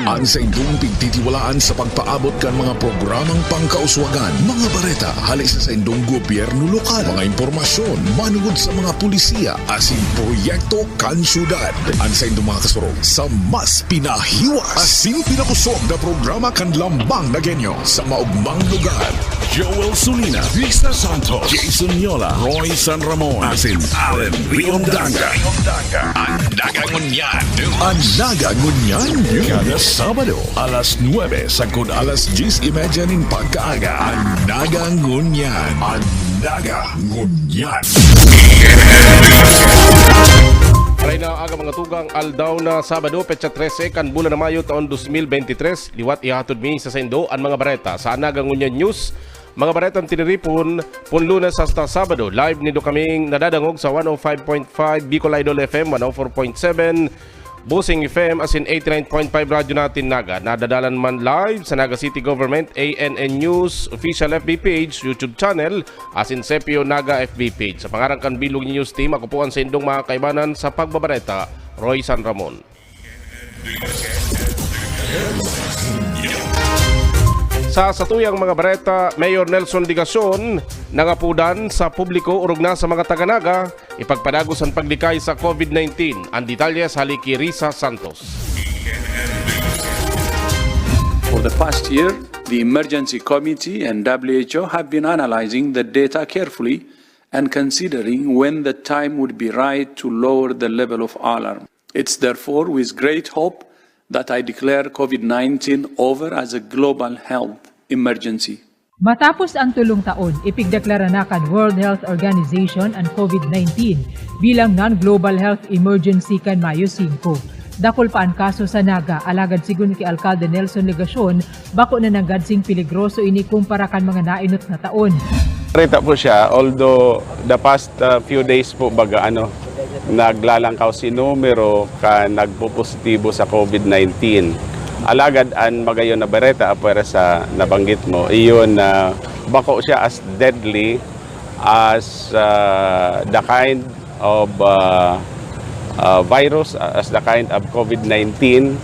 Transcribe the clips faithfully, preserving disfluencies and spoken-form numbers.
An saindong pigtitiwalaan sa pagpaabot kan mga programang pangkauswagan, mga bareta hali sa saindong gobyerno lokal, mga impormasyon manungod sa mga pulisiya asin proyekto kan syudad. An saindong mga kasurog sa mas pinahiwas asin pinapusog na programa kan Lambang na Genyo sa maogmang lugar. Joel Sulina, Risa Santos, Jason Yola, Roy San Ramon, asin Allen Riondanga. An Naga Ngunyan. An Naga Ngunyan. Kada Sabado, alas nuebe sagkod alas dyes y media nin pagkaaga. An Naga Ngunyan. An Naga Ngunyan. Aray na aga, mga tugang, aldaw na Sabado, petsa trese kan bulan na Mayo, taon dos mil bente tres. Liwat ihatod mi sa saindo an mga bareta sa Naga Ngunyan News. Mga baretang tiniripon, pon Lunes hasta Sabado, live nindo kaming nadadangog sa one oh five point five Bicol Idol F M, one oh four point seven Busing F M, asin eighty-nine point five Radyo Natin Naga. Nadadalan man live sa Naga City Government, A N N News, official F B page, YouTube channel, asin Sepio Naga F B page. Sa pangaran kan Bilog News Team, ako po an saindong mga kaibanan sa pagbabareta, Roy San Ramon. Sa satuyang mga bareta, Mayor Nelson Legacion nangapodan sa publiko orog na sa mga taga-Naga ipagpadagos an paglikay sa COVID nineteen. An detalye sa hali ki Risa Santos. For the past year, the Emergency Committee and W H O have been analyzing the data carefully and considering when the time would be right to lower the level of alarm. It's therefore with great hope that I declare COVID nineteen over as a global health emergency. Matapos ang tolong taon, ipigdeklara na kan World Health Organization an COVID nineteen bilang non-global health emergency kan Mayo singko. Dakul pa an kaso sa Naga, alagad sigon ki Alkalde Nelson Legacion, bako na nanggad sing peligroso ini kumpara kan mga naenot na taon. Reta po siya, although the past uh, few days po baga ano, naglalangkaw si numero ka nagpopositibo sa COVID nineteen. Alagad an magayon na bareta apwera sa nabanggit mo, iyon na bako siya as deadly as uh, the kind of uh, uh, virus, uh, as the kind of COVID nineteen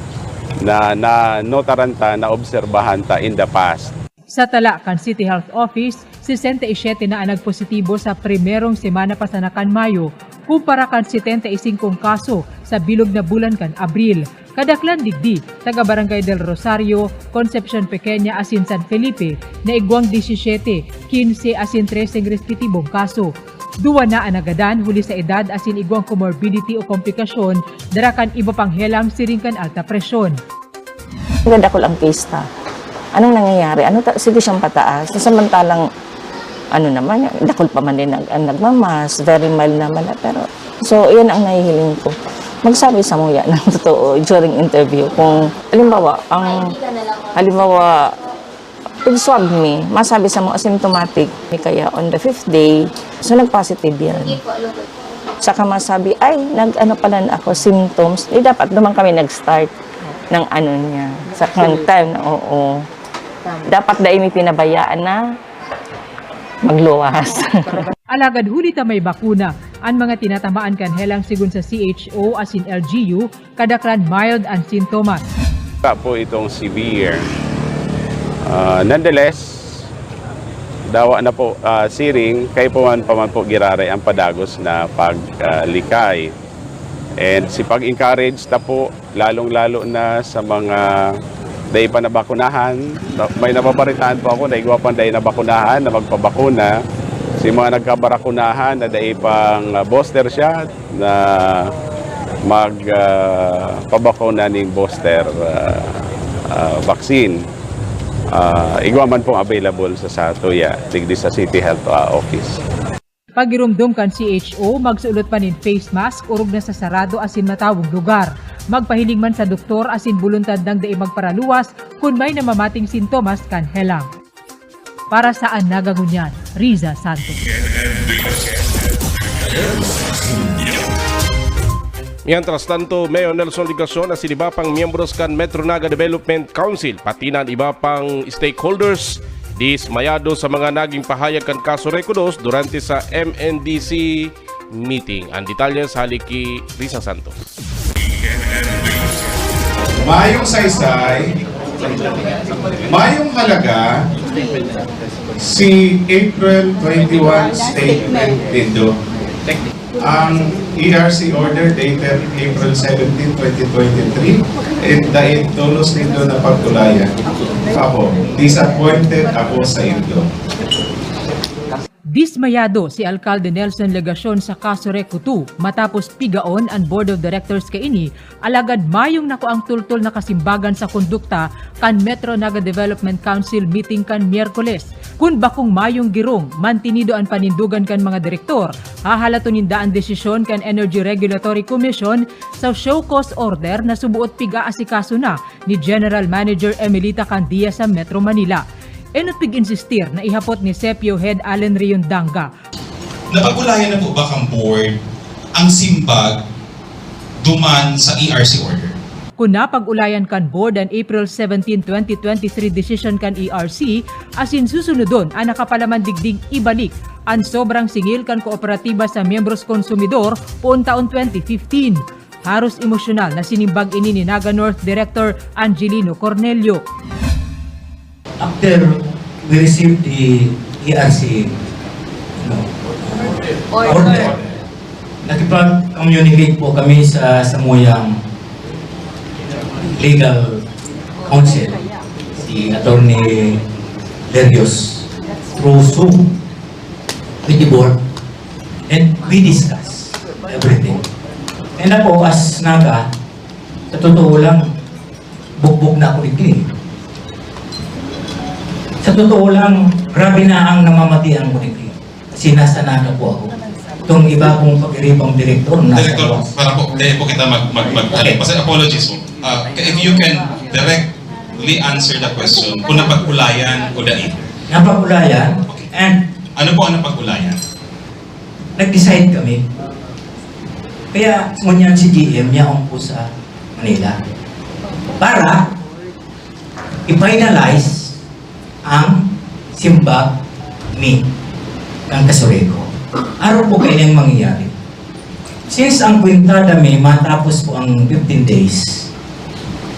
na, na notaran ta, naobserbahan ta in the past. Sa tala kan City Health Office, sesenta y siete na an nagpositibo sa primerong semana pa sana kan Mayo, kumpara kan setenta y singkong kaso sa bilog na bulan kan Abril. Kadaklan digdi, taga Barangay del Rosario, Concepcion Pequeña asin San Felipe, na igwang disisiyete, kinse asin treseng respetibong kaso. Duwa na an nagadan huli sa edad asin igwang comorbidity o komplikasyon dara kan iba pang helang siring kan alta presyon. Nagdadakol ang case ta. Anong nangyayari? Ano ta, sige siyang pataas. Samantalang, ano naman, dakol pa man din nag, ang nagmamas, very mild naman na, pero, so, yan ang nahihiling ko. Magsabi sa muya ng totoo during interview. Kung, halimbawa, ang, halimbawa, pag swab me, masabi sa mo asymptomatic, may kaya on the fifth day, so nag-positive yan. Saka masabi, ay, nag-ano pala na ako, symptoms. Eh, dapat naman kami nag-start ng ano niya. Sa kang time, oo. Dapat dai mi pinabayaan na magluwas. Alagad huli ta may bakuna, an mga tinatamaan kan helang sigon sa C H O asin L G U, kadaklan mild an sintomas. Wala po itong severe. Ah, nonetheless, dawa na po, ah, siring, kaipuhan pa man po giraray ang padagos na paglikay. And si pag-encourage ta po, lalong-lalo na sa mga dai pa nabakunahan. Na- May nababaritaan po ako na igwa pang dai nabakunahan na magpabakuna. Si mga nagkabarakunahan na dai pang ah, booster shot na mag ah, pabakuna ning booster ah, ah, vaccine. Ah, igwa man pong available sa satuya digdi sa City Health ah, Office. Pagiromdom kan C H O, magsulot pa nin face mask orog na sa sarado asin matawong lugar. Magpahiling man sa doktor asin boluntad nang dai magparaluwas kun may namamating sintomas kan helang. Para sa An Naga Ngunyan, Riza Santos. Mientras tanto, Mayor Nelson Legacion asin iba pang miyembros kan Metro Naga Development Council, pati na an iba pang stakeholders, dismayado sa mga naging pahayag kan kaso Reco dos durante sa M N D C meeting. Ang detalye sa hali ki Risa Santos. Mayong saysay, mayong halaga si April twenty-one statement nindo. Ang E R C order dated April seventeen, twenty twenty-three, it dai tolos nindo na pagkulayan. Ako, disappointed ako sa indo. Dismayado si Alkalde Nelson Legacion sa kaso Reco two matapos pigaon an Board of Directors kaini, alagad mayong nakuang tultol na kasimbagan sa kondukta kan Metro Naga Development Council meeting kan Miyerkules. Kun bakong mayong girong mantinido an panindugan kan mga direktor, hahalaton ninda an desisyon kan Energy Regulatory Commission sa show cause order na suboot pig-aasikaso na ni General Manager Emelita Candia sa Metro Manila. Enot pig-insistir na ihapot ni Sepio Head Allen Riondanga. Napag-ulayan na po ba kang board ang simbag duman sa E R C order? Kun napag-ulayan kan board an April seventeen, twenty twenty-three desisyon kan E R C, asin susunodon an nakapalaman digdig ibalik an sobrang singil kan kooperatiba sa miyembros konsumidor poon taon twenty fifteen. Haros emosyonal na sinimbag ini ni Naga North Director Angelino Cornelio. After we received the E R C, no, order, nakipag-communicate po kami sa samuyang legal counsel, si Attorney Lerios, through Zoom with the board, and we discuss everything. And ako, as Naga, sa totoo lang, bugbog na ako digdi. Sa totoo lang, grabe na ang namamatian ko digdi. Kasi nasa Naga po ako. Itong iba kong pag-iribang direktor, nasa Director, Luwas. Para po, dahil po kita mag, mag, mag, Okay. Kasi apologies po. Ah, if you can directly answer the question, kung napag-ulayan o dai. Napag-ulayan, and Ano po ang napag-ulayan? nag-decide kami. Kaya ngunyan si G M yaon po sa Manila para i-finalize ang simbag mi kan Casureco. Araw po kayo niyang mangyayari. Since ang kwentada mi matapos po ang fifteen days,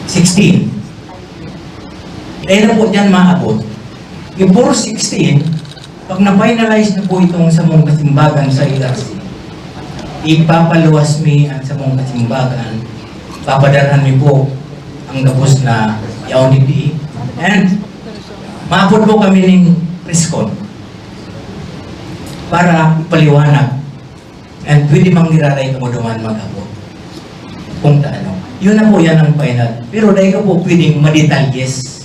sixteen, kaya na po dyan maabot. Before sixteen, pag na-finalize na po itong samong kasimbagan sa E R C, ipapaluwas mi ang samong kasimbagan, papadarhan mi po ang gabos na yaon digdi. And maapod po kami ning press con para ipaliwanag. And pwede manggiraray kamo duman mag-abot. Kung taano. Yun na po yan ang final. Pero dahil ka po pwedeng madetalyes.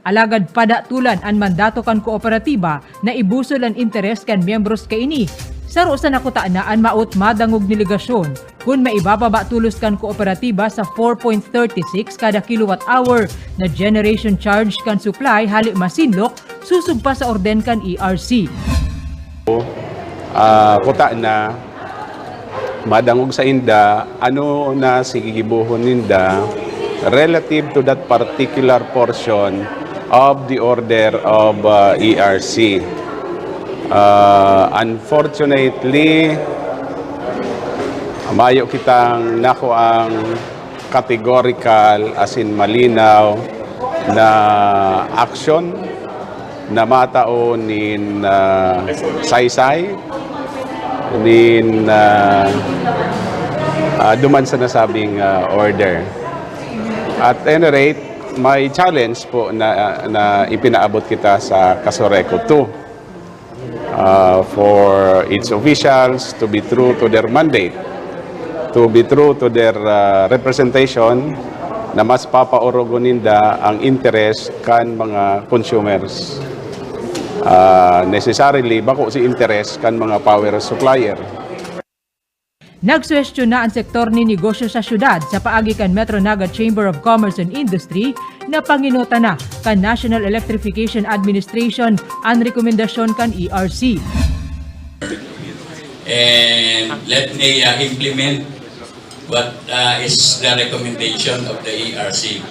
Alagad padatulan an mandato kan kooperatiba na ibusol an interes kan miyembros kaini. Saro sa nakutana an maot madangog ni Legacion. Kun maibababa tolos kan kooperatiba sa four point thirty six kada kilowatt hour na generation charge kan supply hali masinlok, susog pa sa orden kan E R C. Ah, kutana, madangog sa inda, ano na si gigibohon ninda relative to that particular portion of the order of, ah, E R C. Ah, unfortunately, mayo kitang nakuang categorical, asin malinaw na action na matao nin, ah, saysay, nin, ah, ah, duman sa nasabing, ah, order. At any rate, may challenge po na, na ipinaabot kita sa Casureco two, ah, for its officials to be true to their mandate, to be true to their, ah, representation, na mas papaorogon ninda ang interes kan mga consumers. Ah, necessarily, bako si interes kan mga power supplier. Nagsuhestyon na an sektor nin negosyo sa syudad sa paagi kan Metro Naga Chamber of Commerce and Industry na panginota na kan National Electrification Administration an rekomendasyon kan E R C. And let me uh, implement what uh, is the recommendation of the E R C.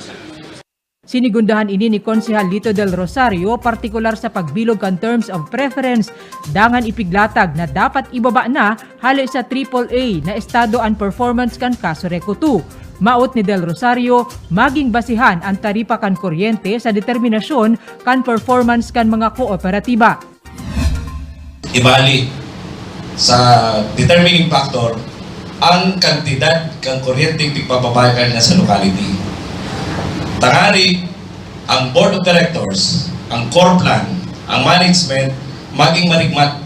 Sinigundahan ini ni Konsehal Lito Del Rosario, partikular sa pagbilog kan terms of preference, dangan ipiglatag na dapat ibaba na hali sa triple A na estado an performance kan Casureco two. Maot ni Del Rosario, maging basihan an taripa kan kuryente sa determinasyon kan performance kan mga kooperatiba. Ibali sa determining factor ang kantidad kan kuryenteng pigpapabayad na sa locality. Tangani ang Board of Directors, ang core plan, ang management, maging marigmat.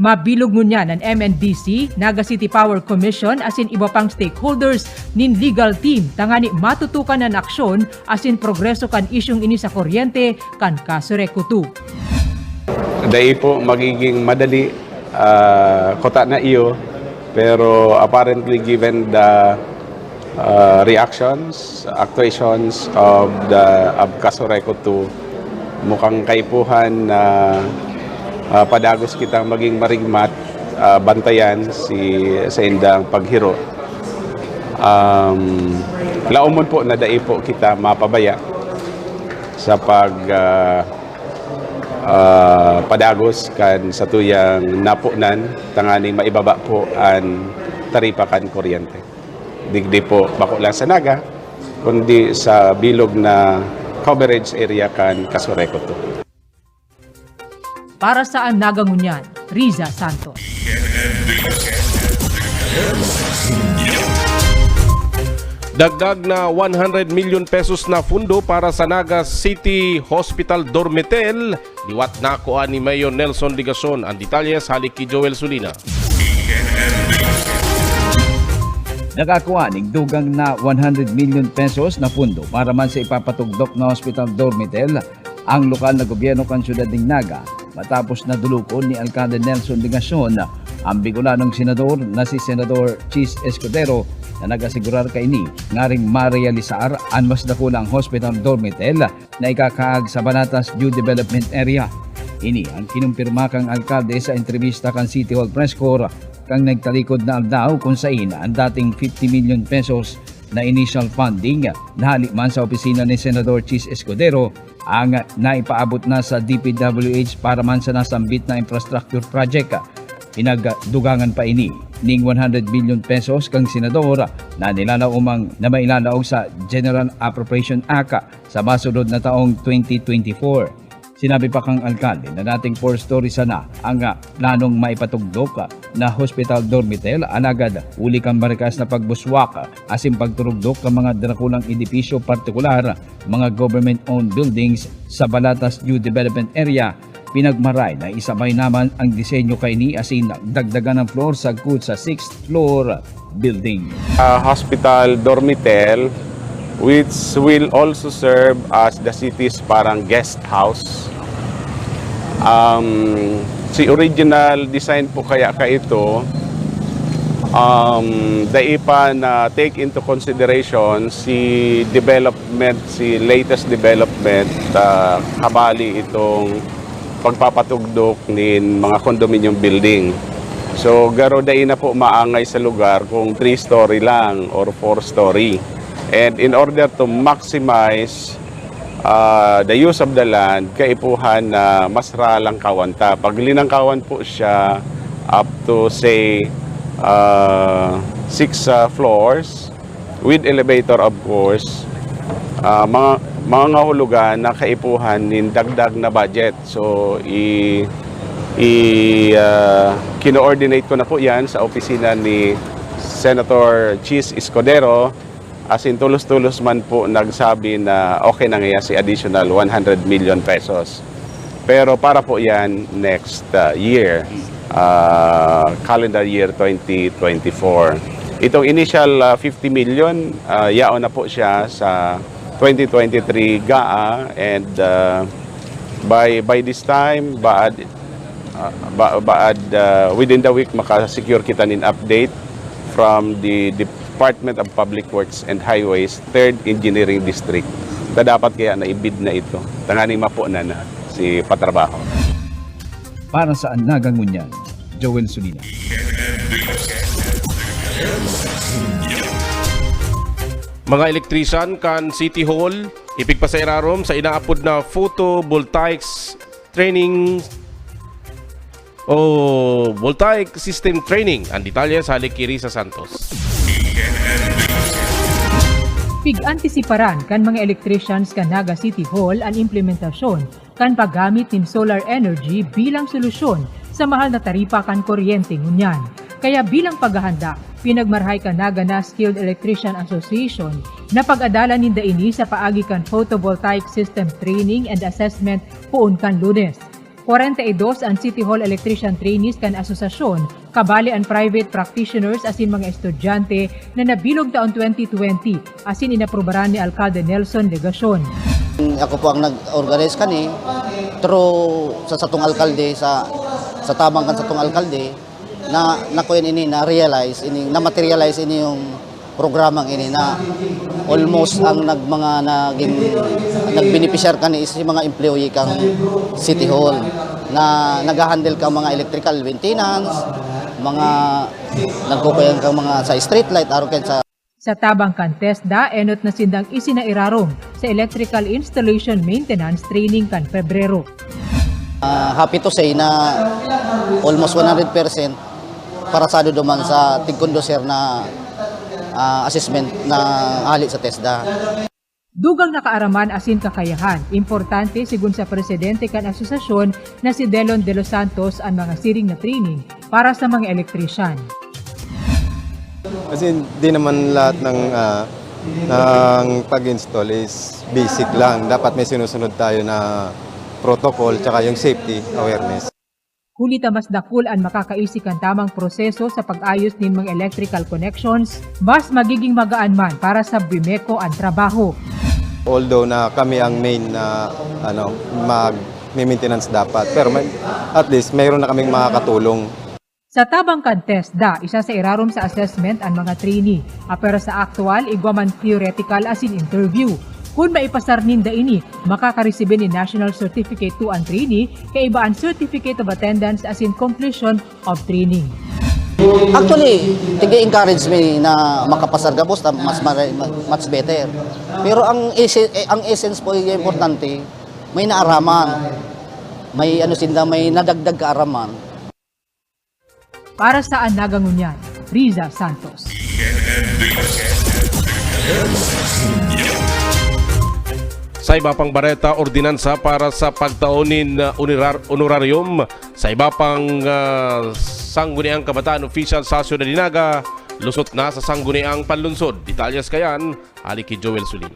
Mabilog ngunyan an M N D C, Naga City Power Commission asin iba pang stakeholders nin legal team tangani matutukan an aksyon asin progreso kan isyung ini sa kuryente kan Casureco two. Dai po magiging madali, ah, kuta na iyo, pero apparently given the, ah, reactions, actuations of the, of Casureco two, mukhang kaipuhan na, ah, padagos kitang maging marigmat, ah, bantayan si, sa indang paghiro. Um, laomon po na dai po kita mapabaya sa pag, ah, ah, padagos kan satuyang napunan tanganing maibaba po an taripa kan kuryente. Digdi po bako lang sa Naga, kundi sa bilog na coverage area kan Casureco two. Para sa Naga Ngunyan, Riza Santos. Dagdag na one hundred million pesos na pundo para sa Naga City Hospital Dormitel, liwat na kua ni Mayor Nelson Legacion. Ang detalye sa halik ki Joel Sulina. Nakakua ning dugang na one hundred million pesos na pundo para man sa ipapatugdok na Hospital Dormitel ang lokal na gobyerno kan siyudad nin Naga, matapos na dulokon ni Alkalde Nelson Legacion ang Bicolanong senador na si Senador Chiz Escudero, na nag-asigurar kaini ngaring marealisar an mas dakulang hospital dormitel na ikakaag sa Banatas New Development Area. Ini ang kinumpirma kan alkalde sa entrebista kan City Hall Press Corps kan nagtalikod na aldaw, kun sain ang dating fifty million pesos na initial funding na hali man sa opisina ni Senador Chiz Escudero ang naipaabot na sa D P W H para man sa nasambit na infrastructure project. Pinagdugangan pa ini ning one hundred billion pesos kan senador na nilalaomang na mailalaog sa General Appropriation Act sa masunod na taong twenty twenty-four. Sinabi pa kan alkalde na dating four-story sana ang, ah, planong maipatugdok, ah, na hospital dormitel, alagad huli kan marikas na pagbuswak, ah, asin pagturugdok kan mga drakulang edipisyo, partikular, mga government-owned buildings sa Banatas New Development Area, pinagmaray na isabay naman ang disenyo kaini asin dagdagan ang floor sagkod sa sixth floor building. Ah, hospital dormitel, which will also serve as the city's parang guest house. Um, si original design po kaya ka ito, um, dai pa na take into consideration si development, si latest development, ah, kabali itong pagpapatugdok nin mga condominium building. So, garo dai na po maangay sa lugar kung three-story lang or four-story. And in order to maximize, ah, the use of the land, kaipuhan na mas ralangkawan ta. Pag linangkawan po siya up to, say, ah, six, ah, floors, with elevator, of course, ah, mga, mga hulugan na kaipuhan nin dagdag na budget. So, i-, i-, ah, kino-ordinate ko na po yan sa opisina ni Senator Chiz Escudero. As in, tulos-tulos man po nagsabi na okay na nga si additional one hundred million pesos. Pero para po yan next, ah, year, ah, calendar year twenty twenty-four. Itong initial, ah, fifty million, ah, yaon na po siya sa twenty twenty-three gaa, and, ah, by, by this time, baad, ah, ba-, baad, ah, within the week, makasecure kita nin update from the Department of Public Works and Highways, Third Engineering District. Ta dapat kaya na i-bid na ito. Tanganing mapunan na si patrabaho. Para sa Naga Ngunyan, Joel Sulina. Mga elektrisan kan City Hall, ipigpasairarom sa inaapod na photovoltaics training o voltaic system training. Ang detalye sa halik ki Risa Santos. Pig-antisiparan kan mga electricians kan Naga City Hall an implementasyon kan paggamit nin solar energy bilang solusyon sa mahal na taripa kan kuryente ngunyan. Kaya bilang paghahanda, pinagmarahay kan Naga na Skilled Electrician Association na pag-adalan ninda ini sa paagi kan photovoltaic system training and assessment poon kan Lunes. Kwarenta y dos an City Hall electrician trainees kan asosasyon, kabali an private practitioners asin mga estudyante na nabilog taon twenty twenty, asin inaprubaran ni Alkalde Nelson Legacion. Ako po ang nag-organize kani through sa satong alkalde, sa, sa tabang kan satong alkalde, na, na kuyan ini, na-realize ini, na-materialize ini yung programang ini na almost ang nag-, mga naging, nagbenepisyar kani is yung mga employee kang City Hall na nag-handle kang mga electrical maintenance, mga nagkukuyan kang mga sa street light, aron kan sa Sa tabang kan TESDA, enot na sindang isinairarom sa electrical installation maintenance training kan Pebrero. Ah, happy to say na almost one hundred percent parasado duman sa tig-conducir na, ah, assessment na hali sa TESDA. Dugang na kaaraman asin kakayahan, importante sigon sa presidente kan asosasyon na si Delon De Los Santos an mga siring na training para sa mga electrician. Kasi di naman lahat ng, ah, ng pag-install is basic lang. Dapat may sinusunod tayo na protocol tsaka yung safety awareness. Huli ta mas dakul an makakaisi kan tamang proseso sa pag-ayos nin mga electrical connections, mas magiging magaan man para sa BMECO an trabaho. Although na kami ang main na, ano, mag-maintenance dapat, pero may, at least mayroon na kaming makakatulong. Sa tabang kan TESDA, isa sa irarom sa assessment an mga trainee, apwera sa aktual, igwa man theoretical asin interview. Kun maipasar ninda ini, makakaresibi nin National Certificate two an trainee, kaiba an Certificate of Attendance asin Completion of Training. Actually, tig-encourage mi na makapasar gabos ta mas mara-, much better. Pero ang ese-, eh, ang essence po, yung importante, may naaraman. May ano sinda, may nadagdag kaaraman. Para sa An Naga Ngunyan, Riza Santos. Sa iba pang bareta, ordinansa para sa pagtao nin, uh, unirar-, honorarium sa iba pang, uh, Sangguniang Kabataan Official sa Syudad nin Naga, lusot na sa Sangguniang Panlunsod. Detalyes kayan, hali ki Joel Sulina.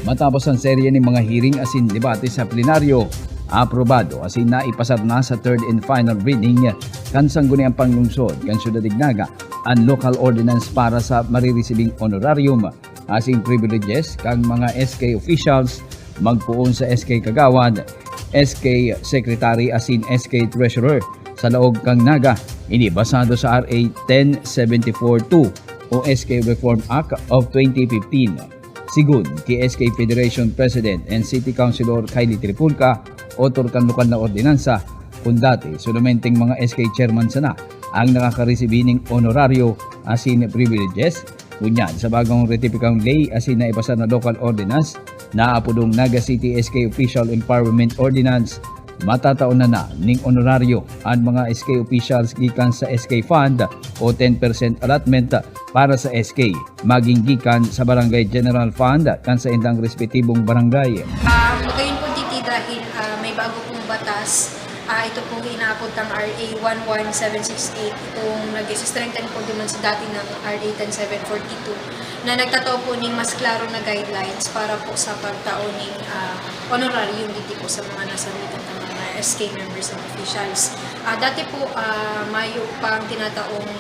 Matapos ang serye nin mga hearing asin debate sa plenaryo, aprobado asin naipasar na sa third and final reading kan Sangguniang Panlungsod kan Syudad nin Naga an local ordinance para sa maririsibing honorarium asin privileges kan mga S K officials, magpoon sa S K Kagawad, S K Secretary asin S K Treasurer sa laog kan Naga. Ini basado sa R A ten seventy-four two o S K Reform Act of twenty fifteen. Sigon ki S K Federation President and City Councilor Kylie Tripulca, author kan lokal na ordinansa, kun dati solomenteng mga S K chairman sana ang nakakaresibi nin honoraryo asin privileges, ngunyan sa bagong retipikang ley asin naipasar na local ordinance na apodong Naga City S K Official Empowerment Ordinance, matataon na na nin honoraryo an mga S K officials gikan sa S K Fund o ten percent allotment para sa S K, maging gikan sa Barangay General Fund kan saindang respetibong barangay. Um, gayon po, Titi, dahil, ah, may bago pong batas, ah, ito pong inaapod ng R A one one seven six eight, itong nag-strengthen po duman sa dati ng R A ten seven forty two, na nagtatao po ning mas klaro na guidelines para po sa pagtao ning, ah, honorarium dito po sa mga nasabitan ng mga S K members and officials. Ah, dati po, ah, mayo pang tinataong,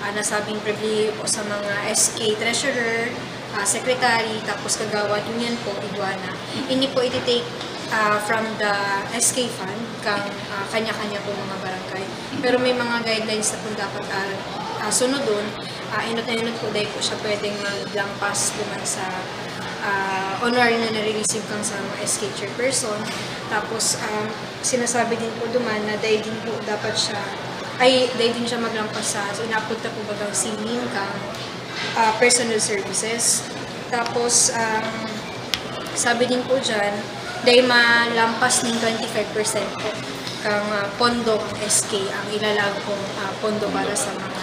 ah, nasabing pribilehiyo po sa mga S K treasurer, ah, secretary, tapos kagawad, ngunyan po, igwa na. Ini po iti-take, ah, from the S K fund, kang, ah, kanya-kanya po mga barangay. Pero may mga guidelines na po dapat, ah, ah, sunodon. Ah, enot na enot po, dahil po siya pwedeng maglampas duman sa, ah, honorary na nare-receive kang sa mga S K chairperson. Tapos, um, sinasabi din po duman na dahil din po dapat siya, ay, dahil din siya maglampas sa, sa inaapod ta po bagang ceiling kang, ah, personal services. Tapos, um, sabi din po dyan, dahil malampas ng twenty-five percent po kang, ah, pondo ang S K, ang ilalag kong, ah, pondo para sa mga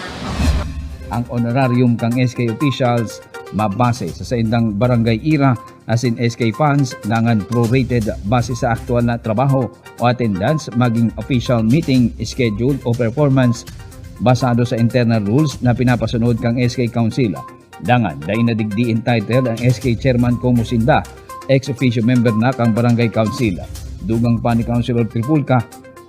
Ang honorarium kan S K officials mabase sa saindang barangay ira asin S K funds dangan prorated base sa aktual na trabaho o attendance maging official meeting schedule o performance basado sa internal rules na pinapasunod kan S K Council. Dangan, dai na digdi entitled ang S K chairman komo sinda ex officio member na kan barangay council. Dugang pa ni Councilor Tripulca,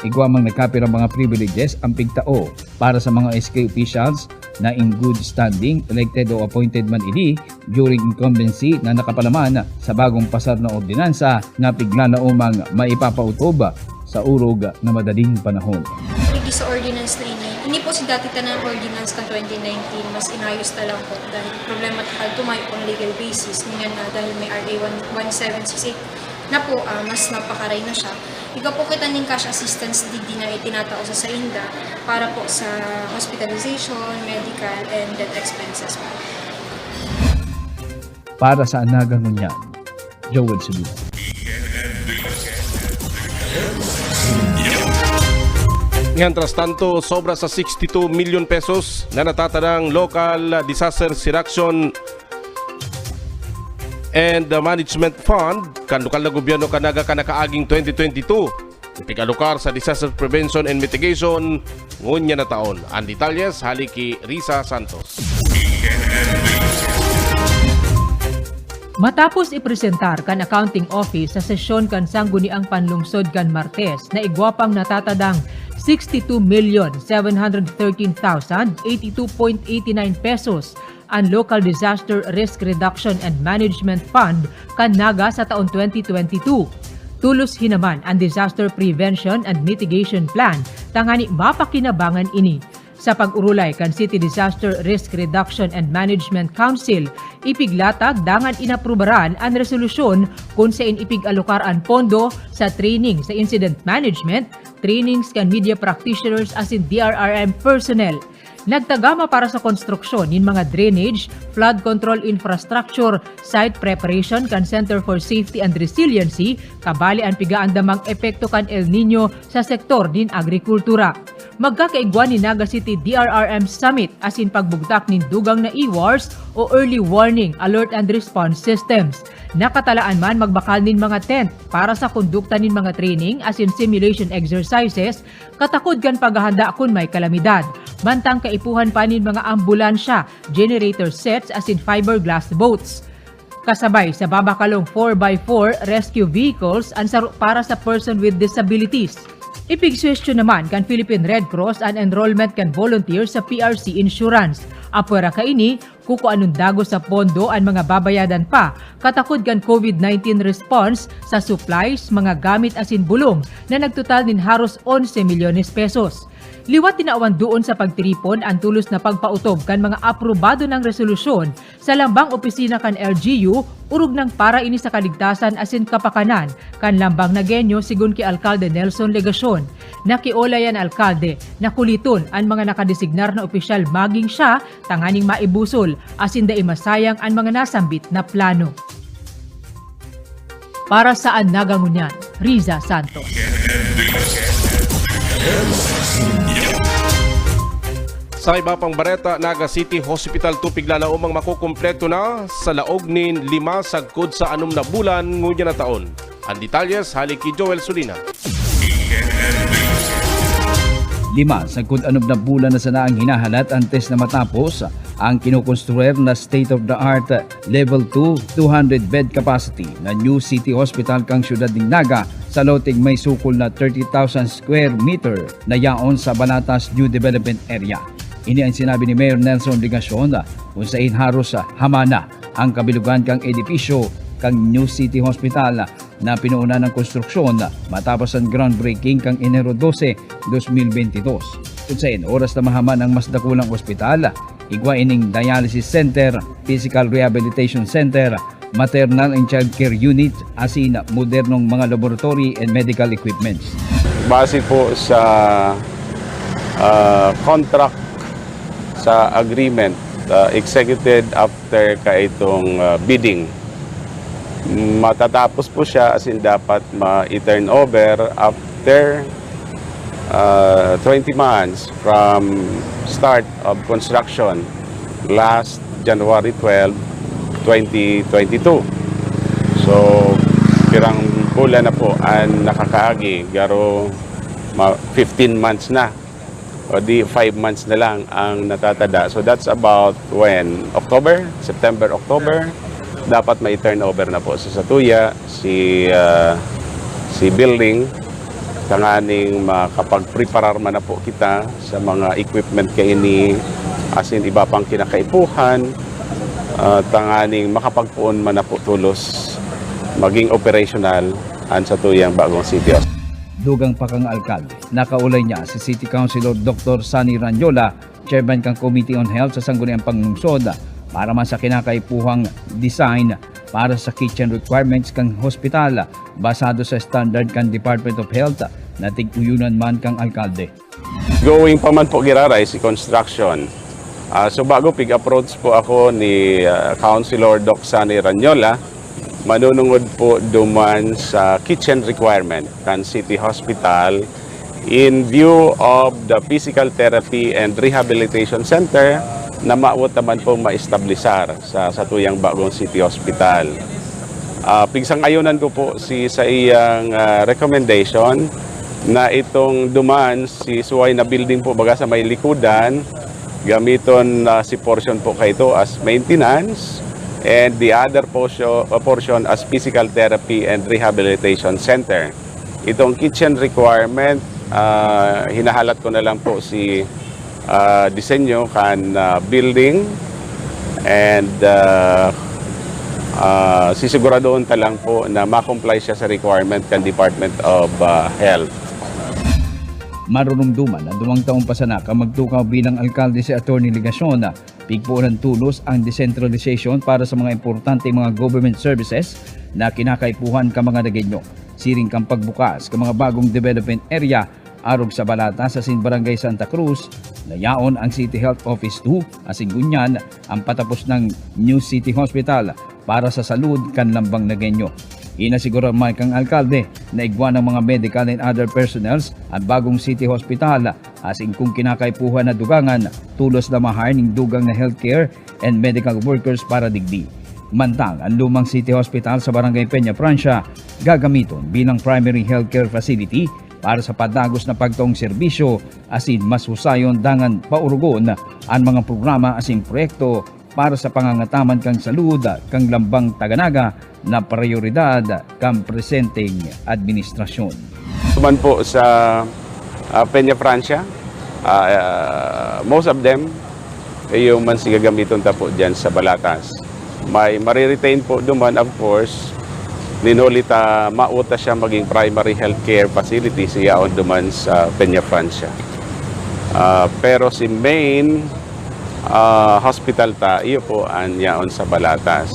igwa mang nagkapirang mga privileges ang pigtao para sa mga S K officials na in good standing, elected o appointed man ini during incumbency na nakapalaman sa bagong pasar na ordinansa na piglalaomang maipapautob sa urog na madaling panahon. Hindi sa ordinance na ini. Hindi po si dati tanan ordinance kan twenty nineteen, mas inayos na lang po. Dahil problema ta kadto, may pang legal basis. Ngayon na dahil may R A one seven six eight na po, ah, mas napakaray na siya. Igwa po kita ning cash assistance digdi na itinatao sa sainda para po sa hospitalization, medical, and death expenses po. Para sa Anaga ngunyan, Joel Suluan. Mientras tanto, sobra sa sixty-two million pesos na natatadang Local Disaster Reduction and Management Fund kan lokal na gobyerno kan Naga kan nakaaging twenty twenty-two, ipig-alokar sa Disaster Prevention and Mitigation ngunyan na taon. Ang detalyes hali ki Risa Santos. Matapos ipresentar kan Accounting Office sa sesyon kan Sangguniang Panlungsod kan Martes na igwa pang natatadang sixty-two million seven hundred thirteen thousand eighty-two point eighty-nine pesos an Local Disaster Risk Reduction and Management Fund kan Naga sa taon twenty twenty-two. Tulos hinaman an Disaster Prevention and Mitigation Plan tangani mapakinabangan ini. Sa pag-orolay kan City Disaster Risk Reduction and Management Council, ipiglatag dangan inaprubaran an resolusyon kun sain ipig-alokar an pondo sa training sa incident management, trainings kan media practitioners asin D R R M personnel. Nagtagama para sa konstruksyon nin mga drainage, flood control infrastructure, site preparation kan Center for Safety and Resiliency, kabali an pigaandamang epekto kan El Niño sa sektor nin agrikultura. Magkakaigwa nin Naga City D R R M Summit asin pagbugtak nin dugang na E W A Rs o Early Warning, Alert and Response Systems. Nakatalaan man magbakal nin mga tent para sa kondukta nin mga training asin simulation exercises katakod kan paghahanda kun may kalamidad. Mantang kaipuhan pa nin mga ambulansya, generator sets asin fiberglass boats. Kasabay sa babakalong four by four rescue vehicles an saro para sa person with disabilities. Ipigsuwestiyon naman kan Philippine Red Cross an enrollment kan volunteer sa P R C insurance. Apwera kaini, kukuanon dagos sa pondo an mga babayadan pa katakod kan COVID nineteen response sa supplies, mga gamit asin bulong na nagtotal nin haros onse milyones pesos. Liwat tinawan doon sa pagtiripon an tulos na pagpaotob kan mga aprobado nang resolusyon sa lambang opisina kan L G U, orog nang para ini sa kaligtasan asin kapakanan kan lambang Nagueño, sigon ki Alkalde Nelson Legacion. Nakiolay an alkalde na kuliton an mga nakadesignar na opisyal maging siya tanganing maibusol asin dai masayang an mga nasambit na plano. Para sa An Naga Ngunyan, Riza Santos. Sa iba pang bareta, Naga City Hospital two piglalaomang makukumpleto na sa laog nin lima sagkod sa anom na bulan ngunyan na taon. Ang detalyes hali ki Joel Sulina. Lima sagkod anom na bulan na sana ang hinahalat antes na matapos ang kinokonstruir na state-of-the-art Level two, two hundred bed capacity na new city hospital kan siyudad nin Naga sa loteng may sukol na thirty thousand square meter na yaon sa Banatas New Development Area. Ini ang sinabi ni Mayor Nelson Legacion, kun sain haros hamana ang kabilugan kan edipisyo kan new city hospital na pinuunan nin konstruksyon matapos an groundbreaking kan Enero dose, dos mil bentidós. Kun sain oras na mahaman ang mas dakulang ospital, igwa ining dialysis center, physical rehabilitation center, maternal and child care unit, asin modernong mga laboratory and medical equipments. Base po sa ah, contract, sa agreement ah, executed after kaitong ah, bidding, matatapos po siya, as in dapat ma-turnover after ah, twenty months from start of construction. last January twelve, twenty twenty-two. So, pirang bulan na po ang nakakaagi, garo ma-, fifteen months na, o di five months na lang ang natatada. So, that's about when? October? September, October? Dapat may turnover na po sa satuya, si, ah, si building, tanganing makapagpreparar man na po kita sa mga equipment kaini, asin iba pang kinakaipuhan, ah, tanganing makapagpoon man na po tolos maging operational an satuyang bagong city hospital. Dugang pa kan alkalde, nakaulay niya si City Councilor Doctor Sunny Ranyola, chairman kan Committee on Health sa Sangguniang Panglungsod, para man sa kinakaipuhang design para sa kitchen requirements kan hospital, basado sa standard kan Department of Health na tig-uyonan man kan alkalde. Going pa man po giraray si construction. Ah, so bago pig-approach po ako ni, ah, Councilor Doc Sunny Ranyola, manunungod po duman sa kitchen requirement kan City Hospital in view of the Physical Therapy and Rehabilitation Center na mawot naman pong maestablisar sa satuyang bagong City Hospital. Ah, pigsang-ayonan ko po si sa iyang, ah, recommendation na itong duman si suway na building po baga sa may likodan, gamiton na si portion po kaito as maintenance and the other portion, uh, portion as physical therapy and rehabilitation center. Itong kitchen requirement, ah, hinahalat ko na lang po si, ah, disenyo kan, ah, building and, ah, ah, sisiguradoon ta lang po na ma-comply siya sa requirement kan Department of, ah, Health. Marurumduman na duwang taon pa sana kan magtukaw bilang alkalde si Attorney Legacion, pigpoon tolos ang decentralization para sa mga importanteng mga government services na kinakaipuhan kan mga Nagueño, siring kan pagbukas kan mga bagong development area arog sa Balatas asin Barangay Santa Cruz, na yaon ang City Health Office two, asin ngunyan ang patapos nang New City Hospital para sa salud kan lambang Nagueño. Inasiguro man kan alkalde na igwa ng mga medical and other personnels ang bagong city hospital, asin kung kinakaipuhan na dugangan, tolos na ma-hire ning dugang na healthcare and medical workers para digdi. Mantang an lumang city hospital sa Barangay Peña Francia gagamiton bilang primary healthcare facility para sa padagos na pagtaong serbisyo, asin mas husayon dangan paurugon an mga programa asin proyekto para sa pangangataman kan salud kan lambang Taga Naga na prayoridad kan presenteng administrasyon. Duman po sa, ah, Peña Francia, ah, ah, most of them, eh, yung man si gagamiton ta po dyan sa Balatas. May mariretain po duman, of course, nin huli ta mawot ta siya maging primary healthcare facility sa yaon duman sa Peña Francia. Ah, pero si main, ah, hospital ta, iyo po an yaon sa Balatas.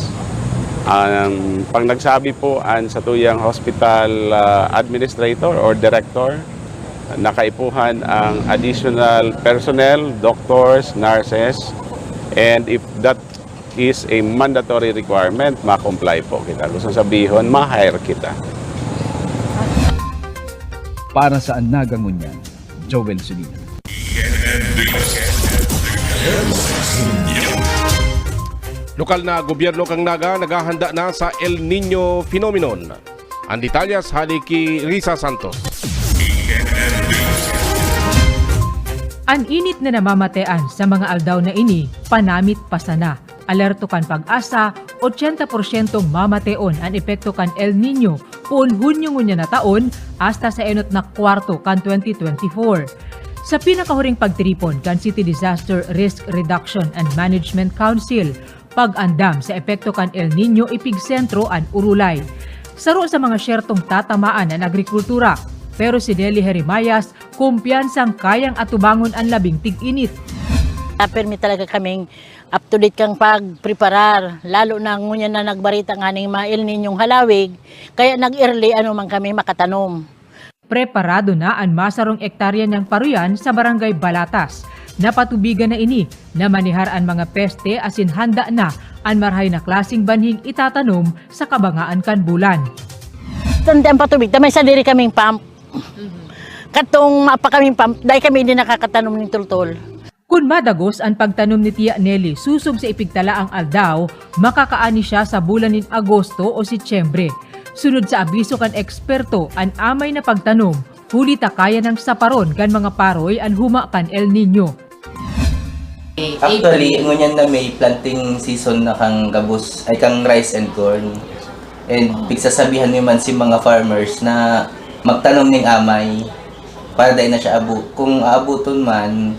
Ang pang nagsabi po an satuyang hospital, ah, administrator or director, nakaipuhan ang additional personnel, doctors, nurses, and if that is a mandatory requirement, ma-comply po kita. Gusto sabihon, ma-hire kita. Para sa Naga ngunyan, Joel Solino. Lokal na gobyerno kan Naga naghahanda na sa El Nino phenomenon. Ang detalyes hali ki Risa Santos. An init na namamatean sa mga aldaw na ini, panamit pa sana. Alerto kan PAGASA, ochenta porsyentong mamateon an epekto kan El Nino poon Hunyo ngunyan na taon hasta sa enot na kwarto kan twenty twenty-four. Sa pinakahuring pagtiripon kan City Disaster Risk Reduction and Management Council, pag-andam sa epekto kan El Nino ipigsentro an urulay. Saro sa mga syertong tatamaan an agrikultura, pero si Nelly Jeremias kumpiyansang kayang atubangon an labing tig-init. Permi talaga kaming up to date kang pagpreparar, lalo na ngunyan na nagbarita nga ning mga El Niñong halawig, kaya nag-early ano man kami makatanom. Preparado na an masarong ektarya niyang paruyan sa Barangay Balatas. Napatubigan na ini, namanihar an mga peste asin handa na an marahay na klaseng banhing itatanom sa kabangaan kan bulan. Tanda ang patubig, tamay sa diri kaming pump. Katong mapa kaming pump, dahil kami hindi nakakatanom ng tultol. Kun madagos an pagtanom ni Tia Nelly sosog sa ipigtalaang aldaw, makakaani siya sa bulan nin Agosto o Setyembre. Sunod sa abiso kan eksperto, an amay na pagtanom, huli ta kaya nang saparon kan mga paroy an huma kan El Niño. Actually, ngunyan na may planting season na kang gabos, ay kang rice and corn. And pigsasabihan mi man si mga farmers na magtanom ning amay para dai na siya abo. Kung aabuton man,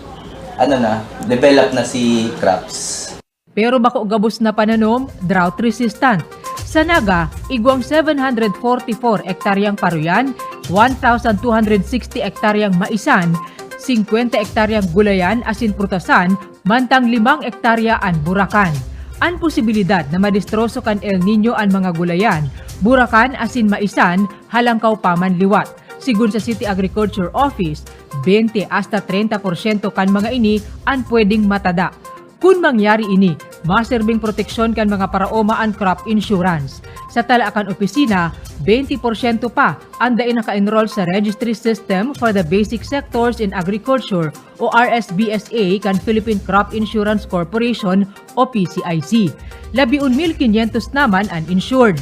ano na, develop na si crops. Pero bako gabos na pananom, drought resistant. Sa Naga, igwang seven hundred forty-four ektaryang paruyan, one thousand two hundred sixty ektaryang maisan, singkwenta ektaryang gulayan asin prutasan, mantang limang ektarya an burakan. An posibilidad na madestroso kan El Niño an mga gulayan, burakan asin maisan, halangkaw pa man liwat. Sigon sa City Agriculture Office, bente hasta treinta porsyento kan mga ini an pwedeng matada. Kun mangyari ini, maserbing proteksyon kan mga paraoma an crop insurance. Sa tala kan opisina, bente porsyento pa an dai naka-enroll sa Registry System for the Basic Sectors in Agriculture o R S B S A kan Philippine Crop Insurance Corporation o P C I C. Labi un mil quinientos naman an insured.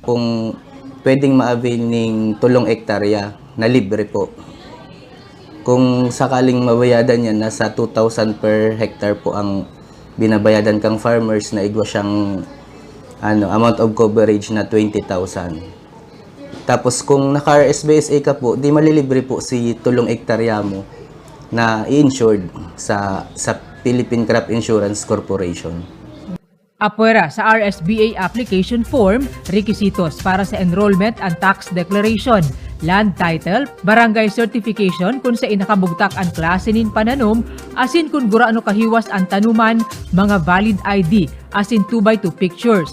Kung pwedeng ma-avail ning tulong ektarya na libre po. Kung sakaling mabayadan yan, nasa two thousand per hectare po ang binabayadan kang farmers na igwa siyang ano, amount of coverage na twenty thousand. Tapos kung naka-R S B S A ka po, di malilibre po si tulong ektarya mo na i-insured sa sa Philippine Crop Insurance Corporation. Apwera sa R S B A application form, rekisitos para sa enrollment and tax declaration, land title, barangay certification kun saen nakabugtak an klase nin pananom, asin kun gurano kahiwas an tanuman, mga valid I D, asin two by two pictures.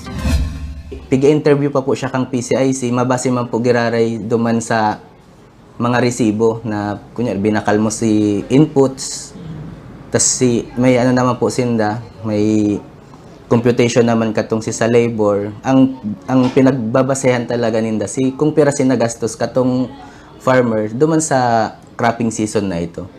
Piga-interview pa po siya kang P C I C, mabase man po giraray duman sa mga resibo na, kunyari, binakal mo si inputs, tas si, may ano naman po sinda, may computation naman katong si sa labor. Ang, ang pinagbabasehan talaga ninda si kung pira si nagastos katong farmer duman sa cropping season na ito.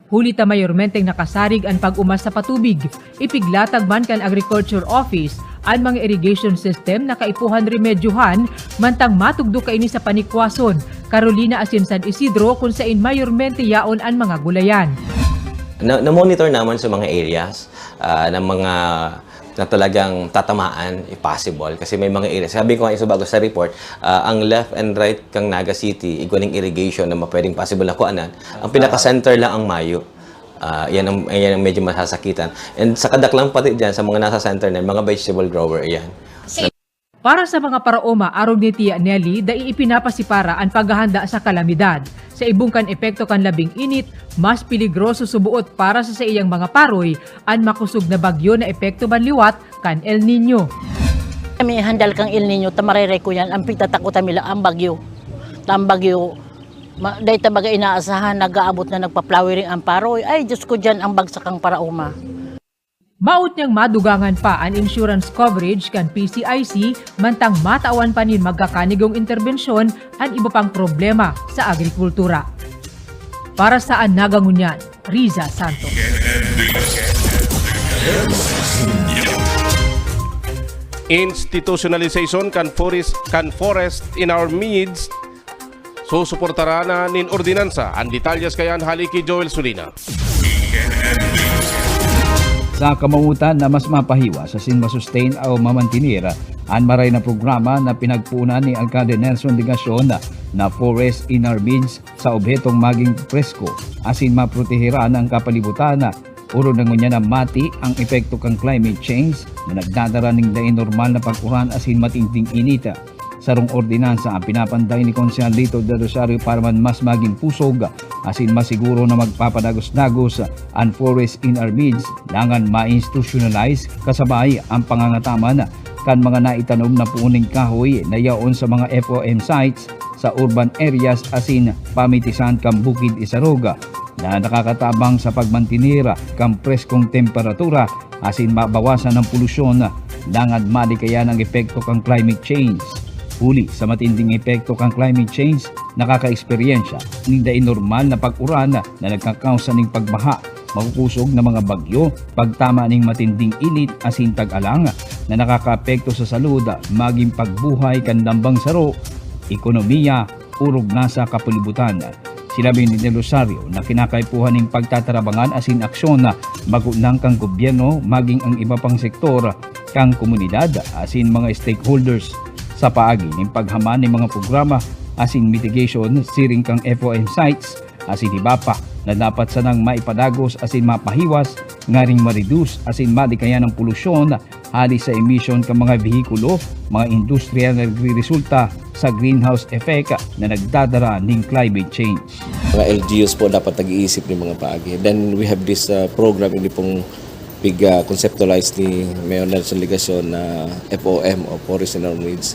Huli ta mayormenteng nakasarig an pag-umas sa patubig, ipiglatag man kan Agriculture Office an mga irrigation system na kaipuhan remedyohan, mantang matugdok kaini sa Panikwason, Carolina asin San Isidro kun saen mayormente yaon an mga gulayan. Na, na-monitor naman sa mga areas ah, ng mga na talagang tatamaan, if possible. Kasi may mga areas. Sabi ko nga yung sa bago sa report, ah, ang left and right kang Naga City, igwa ning irrigation na mapwedeng possible na kuanan. Ang pinaka-center lang ang Mayo. Ah, yan ang, yan ang medyo masasakitan. And sa kadaklang pati dyan, sa mga nasa center na, mga vegetable grower, yan. Para sa mga paraoma arog ni Tia Nelly, dai ipinapasipara an paghahanda sa kalamidad. Sa ibong kan epekto kan labing init, mas peligroso suboot para sa saiyang mga paroy an makusog na bagyo na epekto banliwat kan El Niño. Kami handal kang El Niño, ta marereko yan. Ang pigtatakotan mi lang ang bagyo. Ta ang bagyo, ma, dai ta baga inaasahan, nag-aabot na nagpa-flowering ang paroy. Ay, Diyos ko, diyan ang bagsak ang paraoma. Maot niyang madugangan pa an insurance coverage kan P C I C, mantang matawan pa nin magkakanigong interbensyon an iba pang problema sa agrikultura. Para sa An Naga Ngunyan, Riza Santos. Institutionalization kan forest, kan forest in our midst, susuportaran na nin ordinansa. An detalyes kaiyan hali ki Joel Sulina. Sa kamotan na mas mapahiwas asin masustain o mamantener an maray na programa na pinagpoonan ni Alcalde Nelson Legacion na Forest in Our Midst, sa obhetong maging presko asin maproteheran ang kapalibutan, orog na ngunyan na mati ang epekto kan climate change na nagdadara nin dai normal na pag-uran asin matinding init. Sarong ordinansa ang pinapanday ni Konsehal Lito Del Rosario para man mas magin pusog asin masiguro na magpapadagos-dagos an Forest in Our Midst dangan ma-institutionalize kasabay ang pangangataman kan mga naitanom na puon nin kahoy na yaon sa mga F O M sites sa urban areas asin pamitisan kan Bukid Isarog na nakakatabang sa pagmantener kan preskong temperatura asin mabawasan ang polusyon dangan malikayan ang epekto kan climate change. Huli sa matinding epekto kan climate change, nakakaeksperyensya nin dai normal na pag-uran na nagkakausa nin pagbaha makukusog na mga bagyo, pagtama ning matinding init asin tag-alang na nakakaapekto sa salud, magin pagbuhay kan lambang saro, ekonomiya, orog na sa kapalibutan. Sinabi ni Del Rosario na kinakaipuhan nin pagtatarabangan asin aksyon na bako lang kan gobyerno, maging ang iba pang sektor kan komunidad asin mga stakeholders sa paagi nin paghaman nin mga programa asin mitigation siring kan F O M sites asin iba pa na dapat sanang maipadagos asin mapahiwas nganing ma-reduce asin malikayan ang polusyon hali sa emisyon kan mga behikulo, mga industriya na nagreresulta sa greenhouse effect na nagdadara ning climate change. Mga L G Us po dapat nag-iisip nin mga paagi. Then we have this uh, program, ini pong pig uh, conceptualize ni Mayor Nelson Legacion na F O M o Forest and Urban Woods.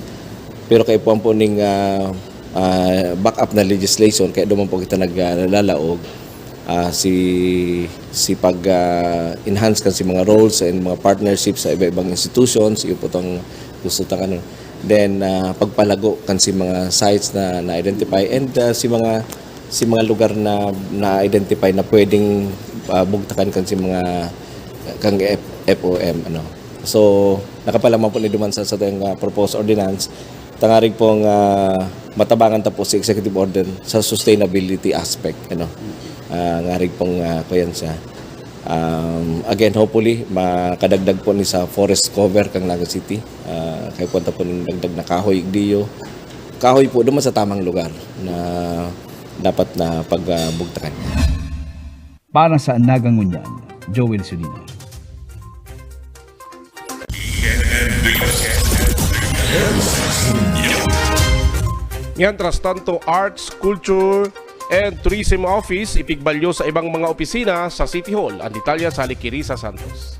Pero kaipuhan po ning uh, uh, back up na legislation, kaya duman po kita naglalaog uh, si si pag uh, enhance kan si mga roles and mga partnerships sa iba-ibang institutions, iyo po tong gusto tang ano. Then uh, pagpalago kan si mga sites na na-identify and uh, si mga si mga lugar na na-identify na pwedeng uh, bugtakan kan si mga kang F- FOM ano. So nakapalaman po ni duman sa sa uh, proposed ordinance tangarig pong uh, matabangan ta po si executive order sa sustainability aspect ano. Uh, ngarig pong uh, kuyan siya. Um, again, hopefully, makadagdag po ni sa forest cover kang Naga City. Uh, kaya po po ng dagdag na kahoy, igdiyo. Kahoy po naman sa tamang lugar na dapat na pagbugtakan. Para sa Naga Ngunyan, Joel Sulina. Mientras tanto, Arts, Culture, and Tourism Office ipigbalyo sa ibang mga opisina sa City Hall. Ang detalye sa Likirisa Santos.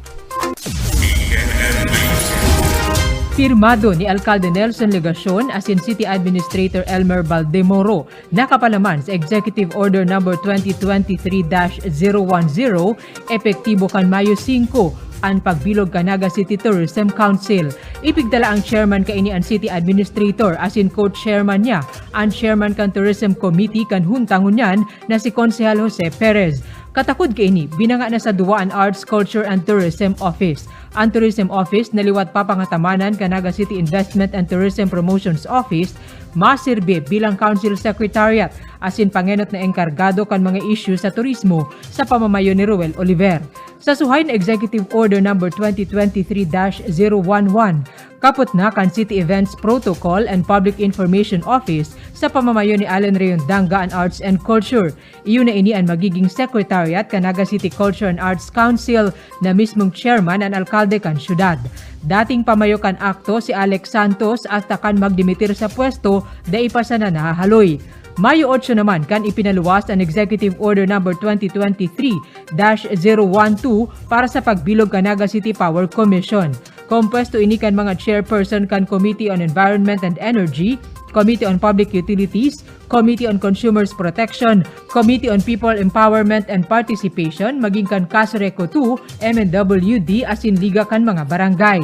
Pirmado ni Alcalde Nelson Legacion asin City Administrator Elmer Baldemoro nakapalaman sa Executive Order Number twenty twenty-three dash zero one zero, epektibo kan Mayo singko, an pagbilog kan Naga City Tourism Council. Ipigdala ang chairman kaini an City Administrator asin co-chairman niya, an chairman kan Tourism Committee kan Hunta ngunyan na si Konsehal Jose Perez. Katakod kaini, binanga na sa duwa an Arts, Culture and Tourism Office. An Tourism Office na liwat papangatamanan kan Naga City Investment and Tourism Promotions Office, masirbi bilang Council Secretariat asin pangenot na engkargado kan mga isyu sa turismo sa pamamayo ni Roel Oliver. Sa suhay na Executive Order Number twenty twenty-three dash zero one one, kapot na kan City Events Protocol and Public Information Office sa pamamayo ni Allen Rayon Danga an Arts and Culture. Iyo na ini an magiging secretariat kan Naga City Culture and Arts Council na mismong chairman an alkalde kan syudad. Dating pamayo kan akto si Alex Santos, hasta kan magdimitir sa pwesto, dai pa sana nahahaloy. Mayo otso naman kan ipinaluwas an Executive Order Number twenty twenty-three dash zero one two para sa pagbilog kan Naga City Power Commission. Kompwesto ini kan mga chairperson kan Committee on Environment and Energy, Committee on Public Utilities, Committee on Consumers Protection, Committee on People Empowerment and Participation, maging kan CASRECO two, M N W D asin Liga kan mga Barangay.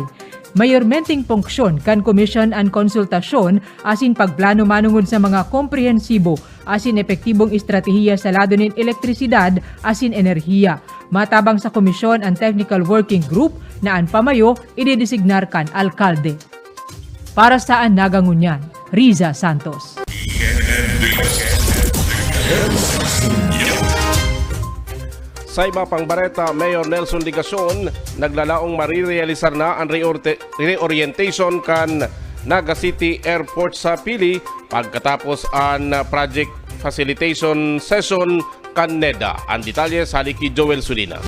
Mayormenteng punksyon kan komisyon an konsultasyon asin pagplano manongod sa mga komprehensibo asin epektibong estratehiya sa lado nin elektrisidad asin enerhiya. Matabang sa komisyon an technical working group na an pamayo idedesignar kan alkalde. Para sa An Naga Ngunyan, Riza Santos. Sa iba pang bareta, Mayor Nelson Legacion naglalaong marirealisar na an reorte- reorientation kan Naga City Airport sa Pili pagkatapos an project facilitation session kan NEDA. Ang detalye sa hali ki Joel Sulina.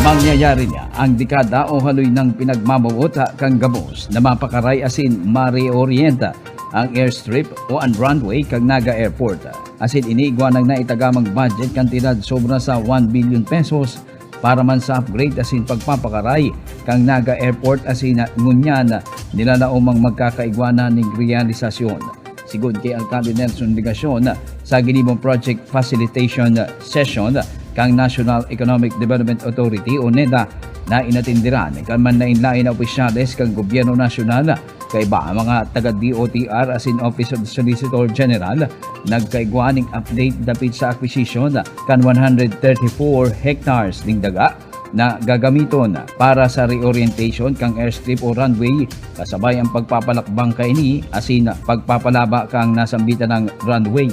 Mangyayari na ang dekada o haloy nang pinagmamawot kan gabos na mapakaray asin mareorienta ang airstrip o an runway kan Naga Airport. Asin ini igwa nang naitagamang budget kantidad sobra sa one billion pesos para man sa upgrade asin pagpapakaray kan Naga Airport asin ngunyan nilalaomang magkakaigwa na ning realisasyon. Sigon ki Alkalde Nelson Legacion, sa ginibong project facilitation session kan National Economic Development Authority o NEDA na inatindiran kan manlaen-laen na opisyales kan gobyerno nasyonal Kaiba ang mga taga D O T R asin Office of the Solicitor General nagkaigwa ning update dapit sa acquisition kan one hundred thirty-four hectares ning daga na gagamiton para sa reorientation kan airstrip o runway, kasabay ang pagpapalakbang kaini asin pagpapalaba kan nasambitan na runway.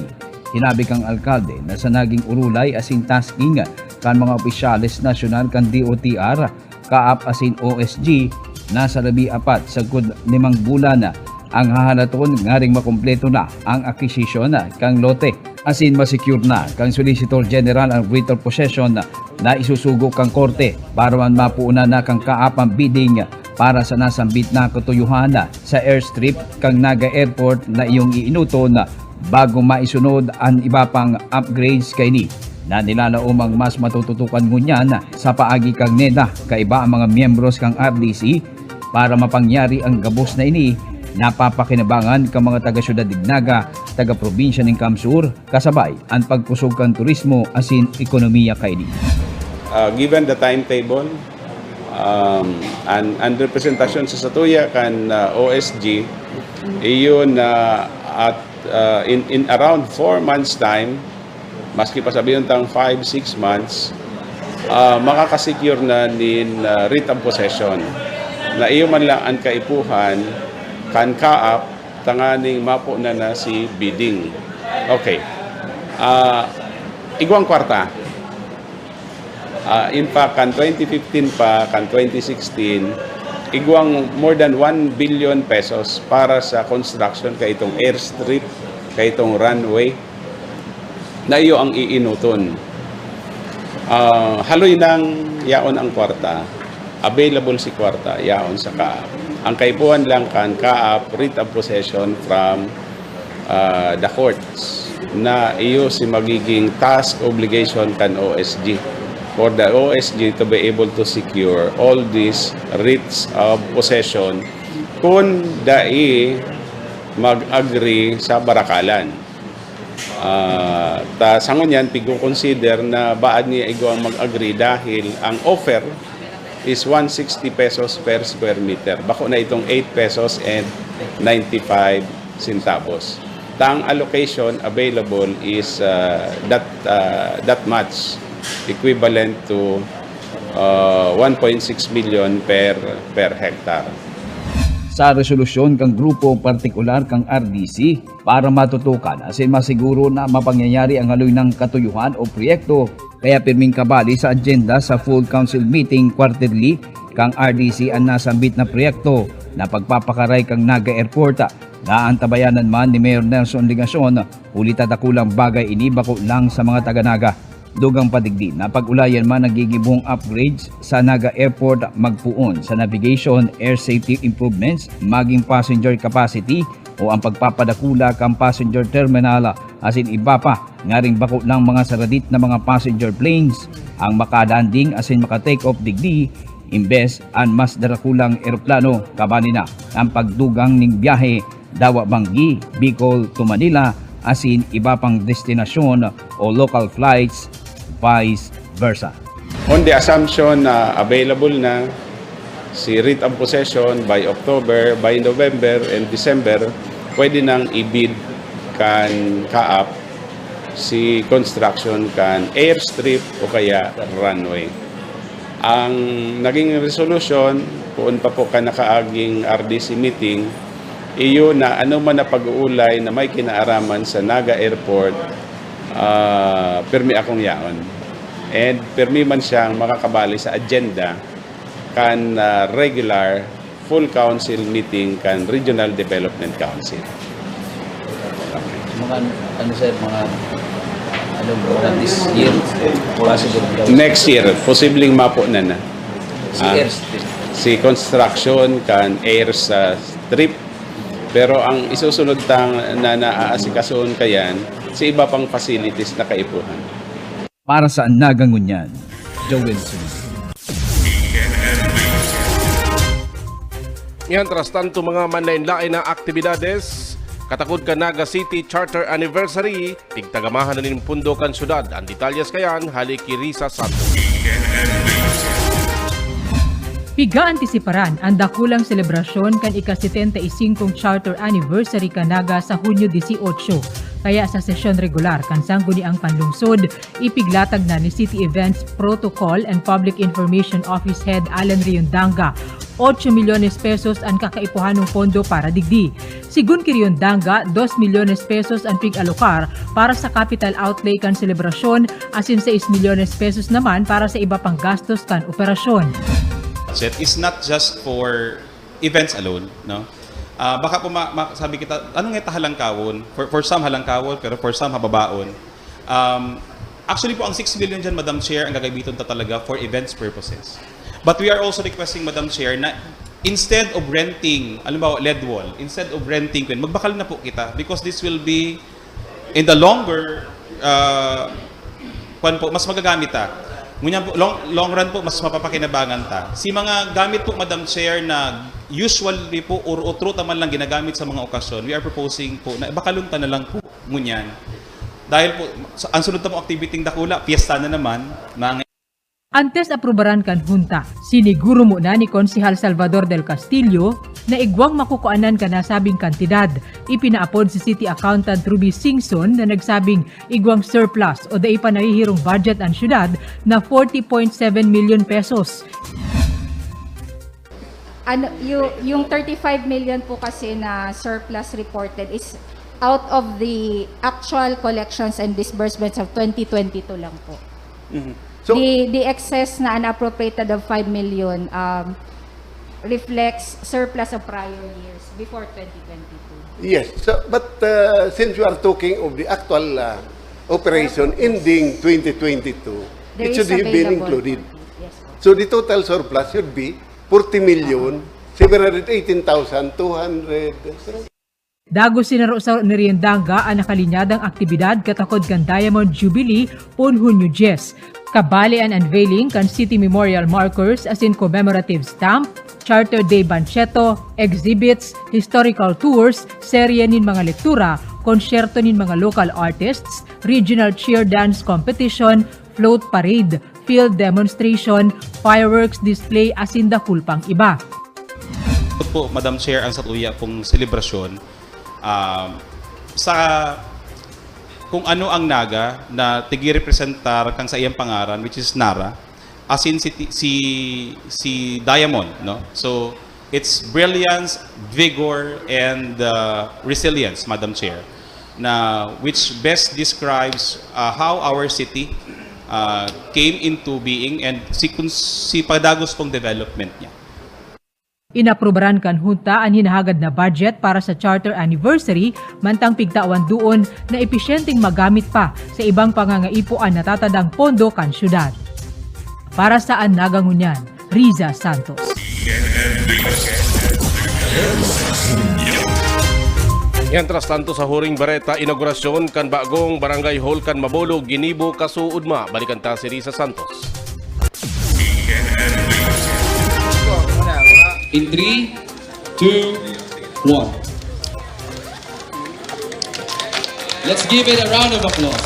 Sinabi kan alkalde na sa naging urulay asin tasking kan mga opisyales nasyonal kan D O T R, CAAP asin O S G, nasa labi apat sagkod limang bulan ang hahalaton ngaring makumpleto na ang acquisition kan lote asin ma-secure na kan Solicitor General ang writ of possession na isusugo kan korte para man mapuunan na kan CAAP ang bidding para sa nasambit na katuyuhan sa airstrip kan Naga Airport na iyong iinoton bago maisunod an iba pang upgrades kaini na nilalaom ang mas matututukan ngunyan sa paagi kan NEDA. Kaiba ang mga miyembros kan R D C para mapangyari ang gabos na ini, napapakinabangan kan mga taga-syudad nin Naga, taga-probinsya nin CamSur, kasabay an pagkusog kan turismo asin ekonomiya kaini. Uh, given the timetable, um, and, and representasyon sa satuya kan uh, O S G, iyon na at uh, in, in around four months time, maski pa sabihon tang five, six months, uh, makakasecure na nin uh, writ of possession na iyo man lang ang kaipuhan kan CAAP tanganing mapo na na si bidding. Okay. Uh, igwang kwarta. Uh, in fact, kan twenty fifteen pa, kan twenty sixteen, igwang more than one billion pesos para sa construction kaitong airstrip, kaitong runway, na iyo ang iinoton. Uh, haloy nang yaon ang kwarta, available si kwarta, yaon sa CAAP. Ang kaipuhan lang kan CAAP, writ of possession from uh, the courts na iyo si magiging task obligation kan O S G for the O S G to be able to secure all these writs of possession kun dai mag-agree sa barakalan. Uh, ta sa ngunyan, pigo-consider na baad niya igwang mag-agree dahil ang offer is one sixty pesos per square meter. Bako na itong eight pesos and ninety-five centavos. Tang allocation available is uh, that uh, that much, equivalent to uh, one point six million per per hectare. Sa resolusyon kan grupo partikular kan R D C para matutukan asin masiguro na mapangyayari ang haloy nang katuyuhan o proyekto, kaya pirming kabali sa agenda sa Full Council Meeting quarterly kan R D C an nasambit na proyekto na pagpapakaray kan Naga Airport. Naantabayanan man ni Mayor Nelson Legacion, huli ta dakulang bagay ini bako lang sa mga taga-Naga. Dugang pa digdi, napag-ulayan man nagigibong upgrades sa Naga Airport magpoon sa navigation, air safety improvements, maging passenger capacity o ang pagpapadakula kan passenger terminal asin iba pa. Ngaring bako lang mga saradit na mga passenger planes ang makalanding asin maka-take off digdi, imbes an mas darakulang eroplano. Kabali na ang pagdugang ning biyahe Dawa Banggi, Bicol to Manila, asin iba pang destinasyon o local flights, vice versa. On the assumption na available na si writ of possession by October, by November and December, pwede nang i-bid kan CAAP si construction kan airstrip o kaya runway. Ang naging resolusyon, poon pa po kan nakaaging R D C meeting, iyo na ano man na pag-uulay na may kinaaraman sa Naga Airport, ah, pirmi akong yaon. And pirmi man siyang makakabali sa agenda kan ah, regular full council meeting kan Regional Development Council. Mga ano, ano sir, mga ano, mga this year, possible daw. Next year, posibleng mapo na na. Si Ah, airstrip. Si construction kan air sa strip. Pero ang isusunod tang na naaasikasuhon kayan, si iba pang facilities na kaipuhan. Para sa Naga Ngunyan, Joel Sumili. Mientras tanto, mga manlain-lain na aktibidades, katakod kan Naga City Charter Anniversary, pigtagamahan na nin pundo kan syudad. Ang detalyes kayan, hali ki Risa Santos. Pigaantisiparan an dakulang selebrasyon kan ika-setenta y singkong Charter Anniversary kan Naga sa Hunyo dieciocho, kaya sa sesyon regular kan Sangguniang Panlungsod, ipiglatag na ni City Events Protocol and Public Information Office Head Alan Riondanga, ocho milyones pesos an kakaipuhanong pondo para digdi. Sigun ki Riondanga, dos milyones pesos an pig-alokar para sa capital outlay kan selebrasyon, asin sais milyones pesos naman para sa iba pang gastos kan operasyon. Budget is not just for events alone, no? Ah, baka po ma-, ma-, sabi kita, "Ano nga ta halangkawon?" For, for some halangkawon, pero for some hababaon. Um, actually po, ang six million dyan, Madam Chair, ang gagamiton ta talaga for events purposes. But we are also requesting, Madam Chair, na instead of renting, alam mo, lead wall, instead of renting, kwen, magbakal na po kita because this will be, in the longer, uh, kwan po, mas magagamit ta. Ngunyan po, long, long run po, mas mapapakinabangan ta. Si mga gamit po, Madam Chair, na usually po or utro ta man lang ginagamit sa mga okasyon, we are proposing po na bakalon ta na lang po ngunyan. Dahil po, sa, ang sunod na po activity dakula, piyesta na naman, mga Antes aprubaran kan Hunta, siniguro muna ni Konsehal Salvador del Castillo na igwang makukuanan kan nasabing kantidad. Ipinaapod si City Accountant Ruby Singson na nagsabing igwang surplus o dai pa nahihirong budget an syudad na forty point seven milyon pesos. Ano, yu-, yung thirty-five million po kasi na surplus reported is out of the actual collections and disbursements of twenty twenty-two lang po. Mhm. So, The, the excess na unappropriated of five million um, reflects surplus of prior years before twenty twenty-two. Yes, so, but uh, since we are talking of the actual uh, operation ending twenty twenty-two, There it is should have been available included. Yes po. So the total surplus should be forty million seven hundred eighteen thousand two hundred. Dagos sinaro-saro ni Riondanga an nakalinyadang aktibidad katakod kan Diamond Jubilee poon Hunyo dyes. Kabali an unveiling kan City Memorial Markers asin commemorative stamp, Charter Day Banchetto, exhibits, historical tours, serye nin mga lektura, konsyerto nin mga local artists, regional cheer dance competition, float parade, field demonstration, fireworks display asin dakul pang iba. Ito po, Madam Chair, ang satuya pong selebrasyon, um, sa kung ano ang Naga na tigirepresentar kan sa iyang pangaran, which is Nara, asin si, si, si Diamond, no? So, it's brilliance, vigor, and uh, resilience, Madam Chair, na which best describes uh, how our city uh, came into being and si, kun- si padagos pong development niya. Inaprubaran kan Hunta an hinahagad na budget para sa Charter Anniversary, mantang pigtawan duon na episyenteng magamit pa sa ibang pangangaipo an natatadang pondo kan syudad. Para sa An Naga Ngunyan, Riza Santos. Mientras tanto, sa huring bareta, inaugurasyon kan bagong Barangay Hall kan Mabolo, ginibo kasuodma. Balikan ta si Riza Santos. In three, two, one. Let's give it a round of applause.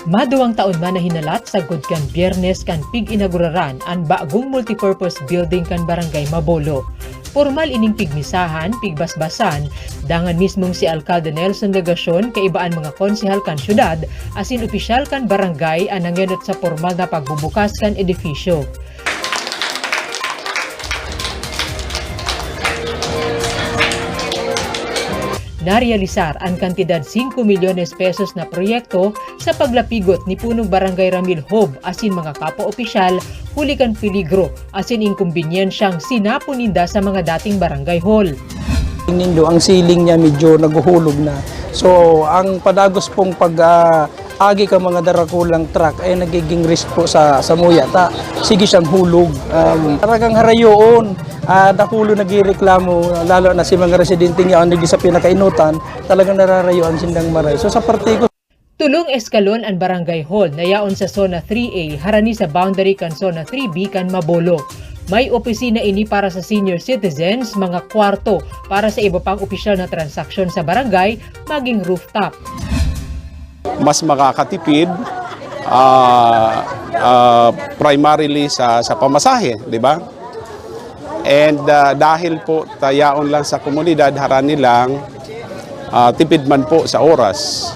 Maduwang taon man na hinalat sagkod kan Biyernes kan pig-inaguraran an bagong multipurpose building kan Barangay Mabolo. Pormal ining pigmisahan, pigbasbasan, dangan mismong si Alkalde Nelson Legacion kaiba an mga konsehal kan syudad asin opisyal kan barangay an nangenot sa pormal na pagbubukas kan edifisyo. Narealisar an kantidad singko milyones pesos na proyekto sa paglapigot ni punong barangay Ramil Hob asin mga kapwa opisyal huli kan peligro asin inkumbinyensyang sinapon ninda sa mga dating barangay hall. Nindo, ang ceiling niya medyo naghuhulog na. So, ang padagos pong pag ah, agi ka mga darakulang truck ay nagiging risk po sa samuya ta sige siyang hulog. Um, talagang harayoon, ah, dakulo nagreklamo, lalo na si mga residente nga ang nagdi sa pinakainutan, talagang nararayoan sindang maray. So sa parte ko, Tulong eskalon an Barangay Hall na yaon sa Zona three A, harani sa boundary kan Zona three B kan Mabolo. May opisina ini para sa senior citizens, mga kwarto para sa iba pang opisyal na transaksyon sa barangay, maging rooftop. Mas makakatipid, ah, ah, primarily sa, sa pamasahe, di ba? And, ah, dahil po ta yaon lang sa komunidad, harani lang, ah, tipid man po sa oras.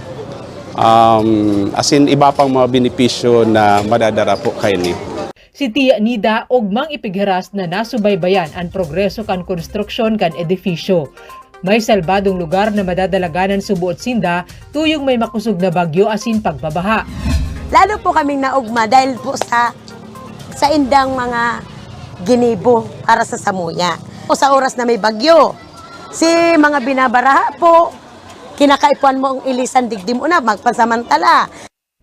Um, as in, iba pang mga benepisyo na madadara po kaini. Si Tia Nida, ogmang ipighiras na nasubaybayan an progreso kan konstruksyon kan edifisyo. May salbadong lugar na madadalaganan suboot sinda, tuyong may makosog na bagyo asin pagbabaha. Lalo po kaming naugma dahil po sa, sa indang mga ginibo para sa samuya. O sa oras na may bagyo, si mga binabaraha po, kinakaipuhan mo ang ilisan digdi mo na, magpasamantala.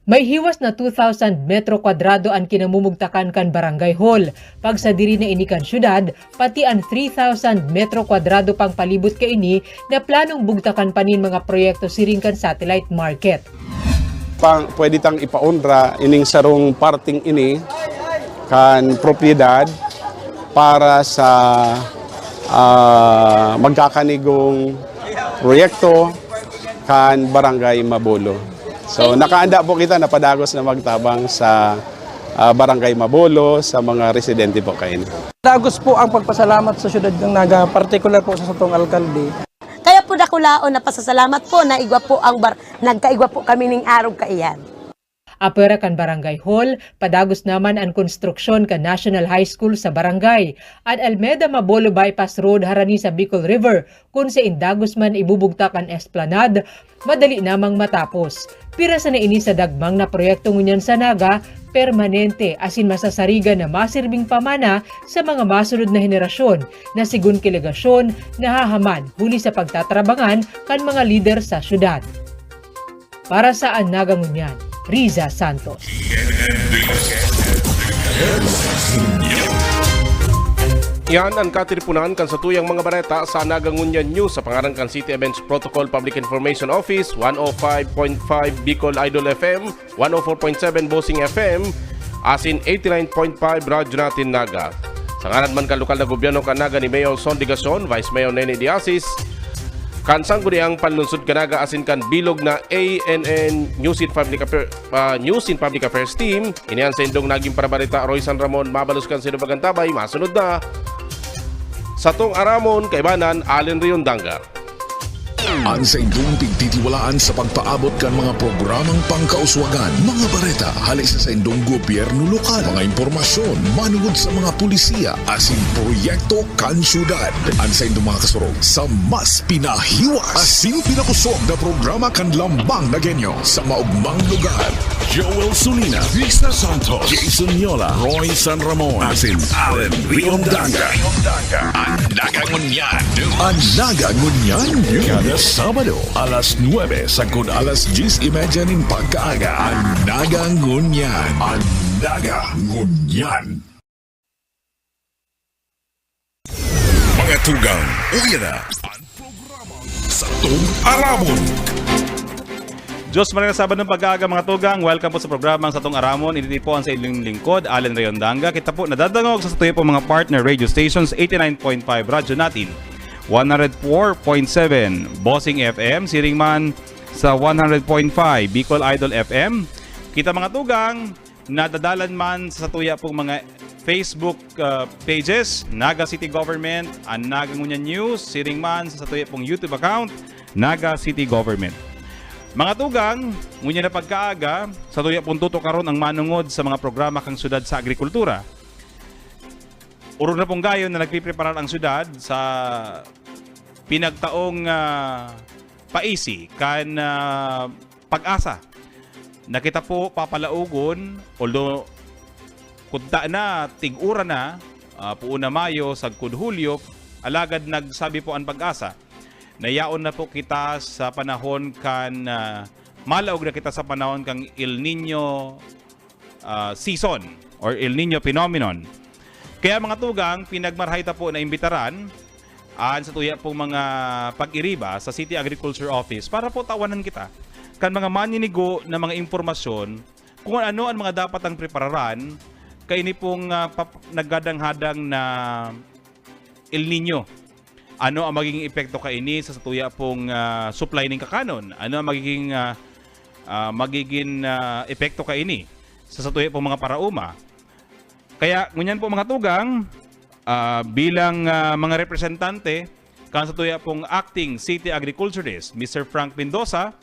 May hiwas na two thousand metro kwadrado an kinamumugtakan kan Barangay Hall. Pagsadiri na ini kan syudad, pati an three thousand metro kwadrado pang palibot kaini na planong bugtakan pa nin mga proyekto siring kan satellite market. Pang, pwede tang ipaonra ining sarong parting ini kan propiedad para sa, ah, magkakanigong proyekto kan Barangay Mabolo. So, nakaanda po kita na padagos na magtabang sa, ah, Barangay Mabolo, sa mga residente po kaini. Dagos po ang pagpasalamat sa siyudad ng Naga, partikular po sa satong alkalde. Kaya po dakulaon na pasasalamat po na igwa po ang bar-, nagkaigwa po kami ning arog kaiyan. Apwera kan Barangay Hall, padagos naman an konstruksyon kan National High School sa barangay. An Almeda Mabolo Bypass Road harani sa Bicol River, kun sain dagos man ibubugtak an esplanade, madali namang matapos. Pira sana ini sa dagmang na proyekto ngunyan sa Naga, permanente asin masasarigan na masirbing pamana sa mga masunod na henerasyon na sigon ki legasyon nahahaman huli sa pagtatrabangan kan mga lider sa syudad. Para sa An Naga Ngunyan, Riza Santos. Iyan an katiriponan kan satuyang mga bareta sa Naga Ngunyan News sa pangaran kan City Events Protocol Public Information Office, one oh five point five Bicol Idol F M, one oh four point seven Bossing F M, asin eighty-nine point five Radyo Natin Naga. Sa ngaran man kan lokal na gobyerno kan Naga ni Mayor Son Digacion, Vice Mayor Nene Diasis, kan Sangguniang Panlungsod kan Naga asin kan bilog na A N N News in Public Affair-, ah, News in Public Affairs Team, ini an saindong naging parabareta, Roy San Ramon, mabalos kan Sinubagan Tabay, masunod na. Satong aramon, kaibanan, Allen Riondanga. An saindong pigtitiwalaan sa pagpaabot kan mga programang pangkauswagan, mga bareta hale sa saindong gobyerno lokal, mga impormasyon manungod sa mga pulisiya asin proyekto kan syudad. An saindong mga kasurog sa mas pinahiwas asin pinakusog na programa kan Lambang Nagueño sa maugmang lugar. Joel Sulina, Risa Santos, Jason Yola, Roy San Ramon, asin Allen Riondanga. An Naga Ngunyan. An Naga Ngunyan. Kada Sabado, alas nuebe sagkod alas dyes y media nin pagkaaga. An Naga Ngunyan. An Naga Ngunyan. Mga tugang, uya na an programang Satong Aramon. Diyos, maray na Sabadong pag-aaga, mga tugang. Welcome po sa programang Satong Aramon. Ini po an saindong lingkod, Allen Riondanga. Kita po nadadangog sa satuya pong mga partner radio stations, eighty-nine point five Radyo Natin, one hundred four point seven Bossing F M, siring man sa one hundred point five Bicol Idol F M. Kita, mga tugang, nadadalan man sa satuya pong mga Facebook, ah, pages, Naga City Government, an Naga Ngunyan News, siring man sa satuya pong YouTube account, Naga City Government. Mga tugang, ngunyan na pagkaaga, satuya pong tutukaron ang manungod sa mga programa kan syudad sa agrikultura. Orog na pong gayon na nagpipreparar ang syudad sa pinagtaong, ah, paisi kan, ah, PAGASA, na kita po papalaogon, although kudta na, tig-uran na, ah, poon na Mayo, sagkod Hulyo, alagad nagsabi po an PAGASA na yaon na po kita sa panahon kan, ah, malaog na kita sa panahon kan El Niño, ah, season or El Niño phenomenon. Kaya, mga tugang, pinagmarahay ta po na imbitaran an satuya pong mga pag-iriba sa City Agriculture Office para po tawanan kita kan mga maninigo na mga impormasyon kung ano an mga dapat ang prepararan kaini pong, ah, pap-, naggadang-hadang na El Niño. Ano ang magiging epekto kaini sa satuya pong, ah, supply nin kakanon? Ano ang magiging, ah, ah, magiging, ah, epekto kaini sa satuya pong mga paraoma? Kaya ngunyan po, mga tugang, ah, bilang, ah, mga representante kan satuya pong Acting City Agriculturist, Mister Frank Mendoza,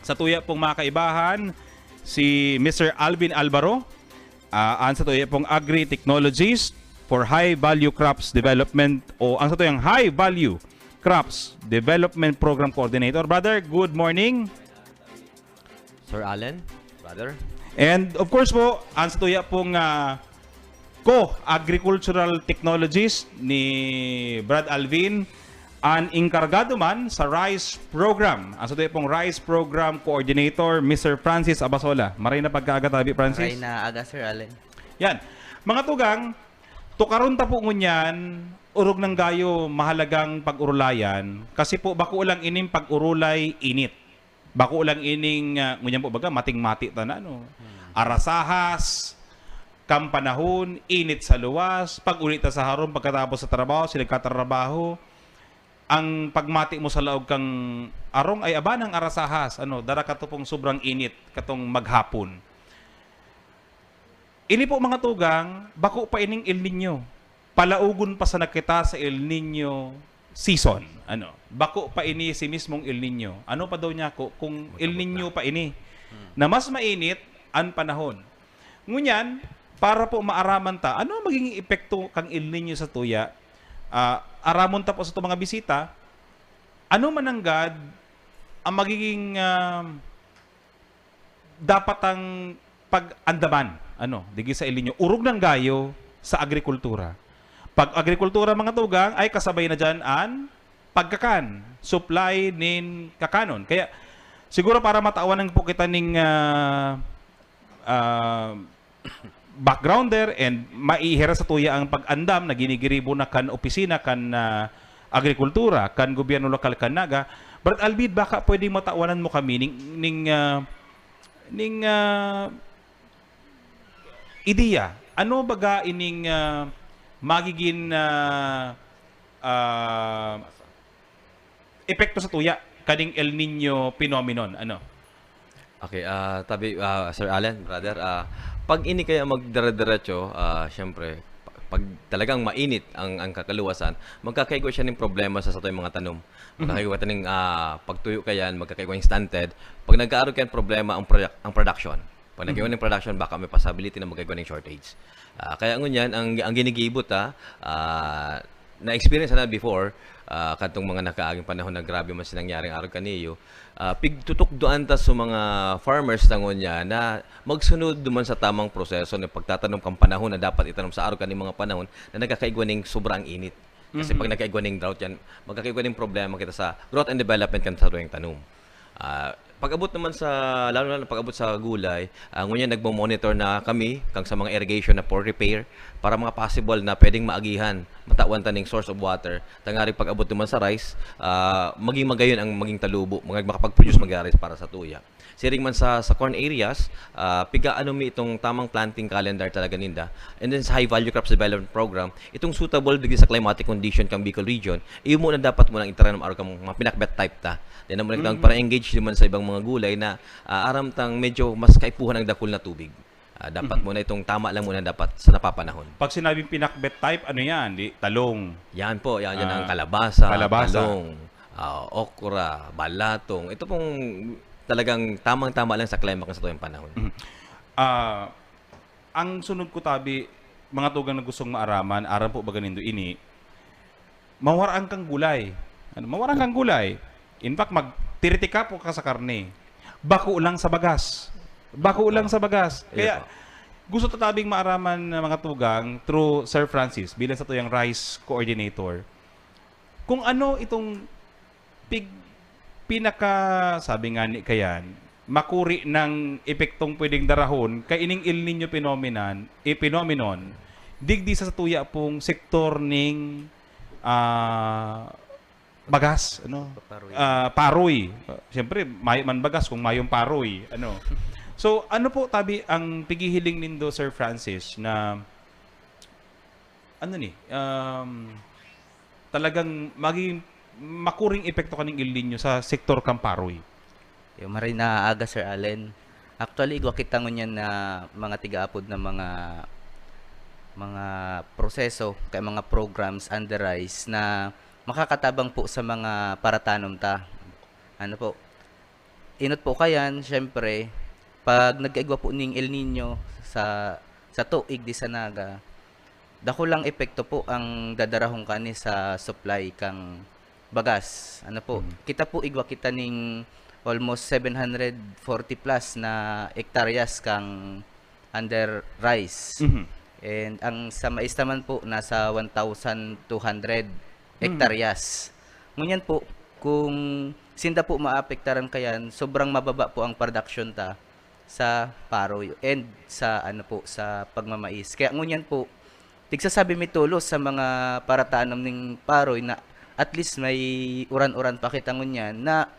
satuya pong mga kaibahan, si Mister Alvin Alvaro, ah, ang satuya pong Agri-Technologist for High Value Crops Development o ang satuyang High Value Crops Development Program Coordinator. Brother, good morning. Sir Allen, brother. And of course po, ang satuya pong, ah, co-agricultural technologist ni Brad Alvin, ang inkargado man sa rice program, ang satuya pong rice program coordinator, Mister Francis Abasola. Maray na pagkaaga tabi, Francis. Maray na aga, Sir Allen. Yan. Mga tugang, tukaron ta po ngunyan, orog nang gayo mahalagang pag-urulayan, kasi po bako lang ining pag-urulay init. Bako lang ining, ah, ngunyan po baga, mating-mati ta na, no? Arasahas, kan panahon, init sa luwas, pag-uli ta sa harong pagkatapos sa trabaho, sila nagtatrabaho, ang pagmati mo sa laog kang arong ay aba nang arasahas, ano, dara ka to pong sobrang init, katong maghapon. Ini po, mga tugang, bako pa ining El Niño. Palaogon pa sana kita sa El Niño season. Ano, bako pa ini si mismong El Niño. Ano pa daw niya ako kung El Niño pa ini? Na mas mainit ang panahon. Ngunyan, para po maaraman ta, ano ang magiging epekto kang El Niño sa tuya? Ah, aramon ta po sa itong mga bisita, ano mananggad ang magiging, ah, dapat ang pag-andaman, ano, digdi sa El Niño, orog nang gayo sa agrikultura. Pag agrikultura, mga tugang, ay kasabay na diyan an pagkakan, supply nin kakanon. Kaya, siguro para matawan lang po kita ning, ah, ah, backgrounder and maihira sa tuya ang pag-andam na ginigiribo na kan opisina kan, ah, agrikultura, kan gobyerno lokal kan Naga. Brad Alvin, baka pwedeng matawanan mo kami ning, ning, ah, ning, ah, ideya. Ano baga ining, ah, magiging, ah, ah, epekto sa tuya kaning El Niño phenomenon? Ano? Okay, ah, tabi, ah, Sir Allen, brother, ah, pag ini kaya magdire-diretso, ah, syempre, pa- pag talagang mainit ang, ang kakaluwasan, magkakaigwa siya ng problema sa satoy mga tanom. Magkakaigwa ta ning, ah, pagtuyo kayan, magkakaigwa ng stunted. Pag nagkaaro kayan problema ang produc- ang production. Pag nagkaigwa ng production, baka may possibility na magkaigwa ng shortage. Ah, kaya ngunyan, ang, ang ginigibo ta, ah, na-experience na before, ah, kadtong mga nakaaging panahon na grabe man sinangyaring arog kaniyo, ah, pigtutukdoan ta sa mga farmers ta ngunyan na magsunod duman sa tamang proseso na pagtatanom kan panahon na dapat itanom sa arog kaning mga panahon na nagkakaigwa ning sobrang init. Kasi pag nagkaigwa ning drought yan, magkakaigwa ning problema kita sa growth and development kan satuyang tanom. Ah, pag-abot naman sa, lalo na pag-abot sa gulay, ah, ngunyan nagmo-monitor na kami kang sa mga irrigation na for repair para mga possible na pwedeng maagihan, matawan ta ning source of water. Tangaring pag-abot naman sa rice, ah, maging magayon ang maging talubo, mag- makapag-produce mag-rice para sa tuya. Siring man sa, sa corn areas, ah, piga-ano mi itong tamang planting calendar talaga ninda. And then sa High Value Crops Development Program, itong suitable digdi sa climatic condition kang Bicol region, iyo muna dapat mo nang itanom arog kang mga pinakbet type ta. Then naman mm-hmm. Para engage naman sa ibang mga gulay na, ah, aram tang medyo mas kaipuhan ang dakul na tubig. Ah, dapat muna itong tama lang muna dapat sa napapanahon. Pag sinabing pinakbet type, ano yan? Di, talong. Yan po, yan, yan ang Ah, kalabasa, kalabasa. Talong, ah, okra, balatong. Ito pong talagang tamang-tama lang sa klima kan satuyang panahon. Mhm. Ah, ang sunod ko tabi, mga tugang na gustong maaraman, aram po ba ganindo ini, mawaraan kang gulay. Ano, mawaraan kang gulay. In fact, magtiritika po ka sa karne. Bako lang sa bagas. Bako lang sa bagas. Kaya, gusto ta tabing maaraman na mga tugang through Sir Francis bilang satuyang rice coordinator. Kung ano itong pig, pinaka, sabi nga ni kayan, makuri ng epektong pwedeng darahon kay ining El Niño phenomenon, eh, phenomenon, digdi sa satuya pong sektor ning, ah, bagas, ano? Paroy. Ah, paroy. Siyempre, mayo man bagas kung mayong paroy, ano? So, ano po, tabi, ang pighihiling nindo, Sir Francis, na, ano ni, um, talagang magiging makuring epekto kaning El Niño sa sektor kan paroy? Yung maray na aga, Sir Allen. Actually, igwa kita ngunyan na mga tigaapod na mga mga proseso, kay mga programs under RISE na makakatabang po sa mga paratanom ta. Ano po, inot po kayan, siyempre, pag nagkaigwa po ning El Niño sa, sa tuig di sa Naga, dakulang epekto po ang dadarahon kani sa supply kang bagas. Ano po, Mm. kita po igwa kita ning almost seven hundred forty plus na hektaryas kang under RISE. Mhm. And ang sa mais naman po, nasa one thousand two hundred Mm. hektaryas. Ngunyan po, kung sinda po maapektaran kayan, sobrang mababa po ang production ta sa paroy and sa, ano po, sa pagmamais. Kaya ngunyan po, tigsasabi mi tolos sa mga paratanom ning paroy na at least may uran-uran pa kita ngunyan na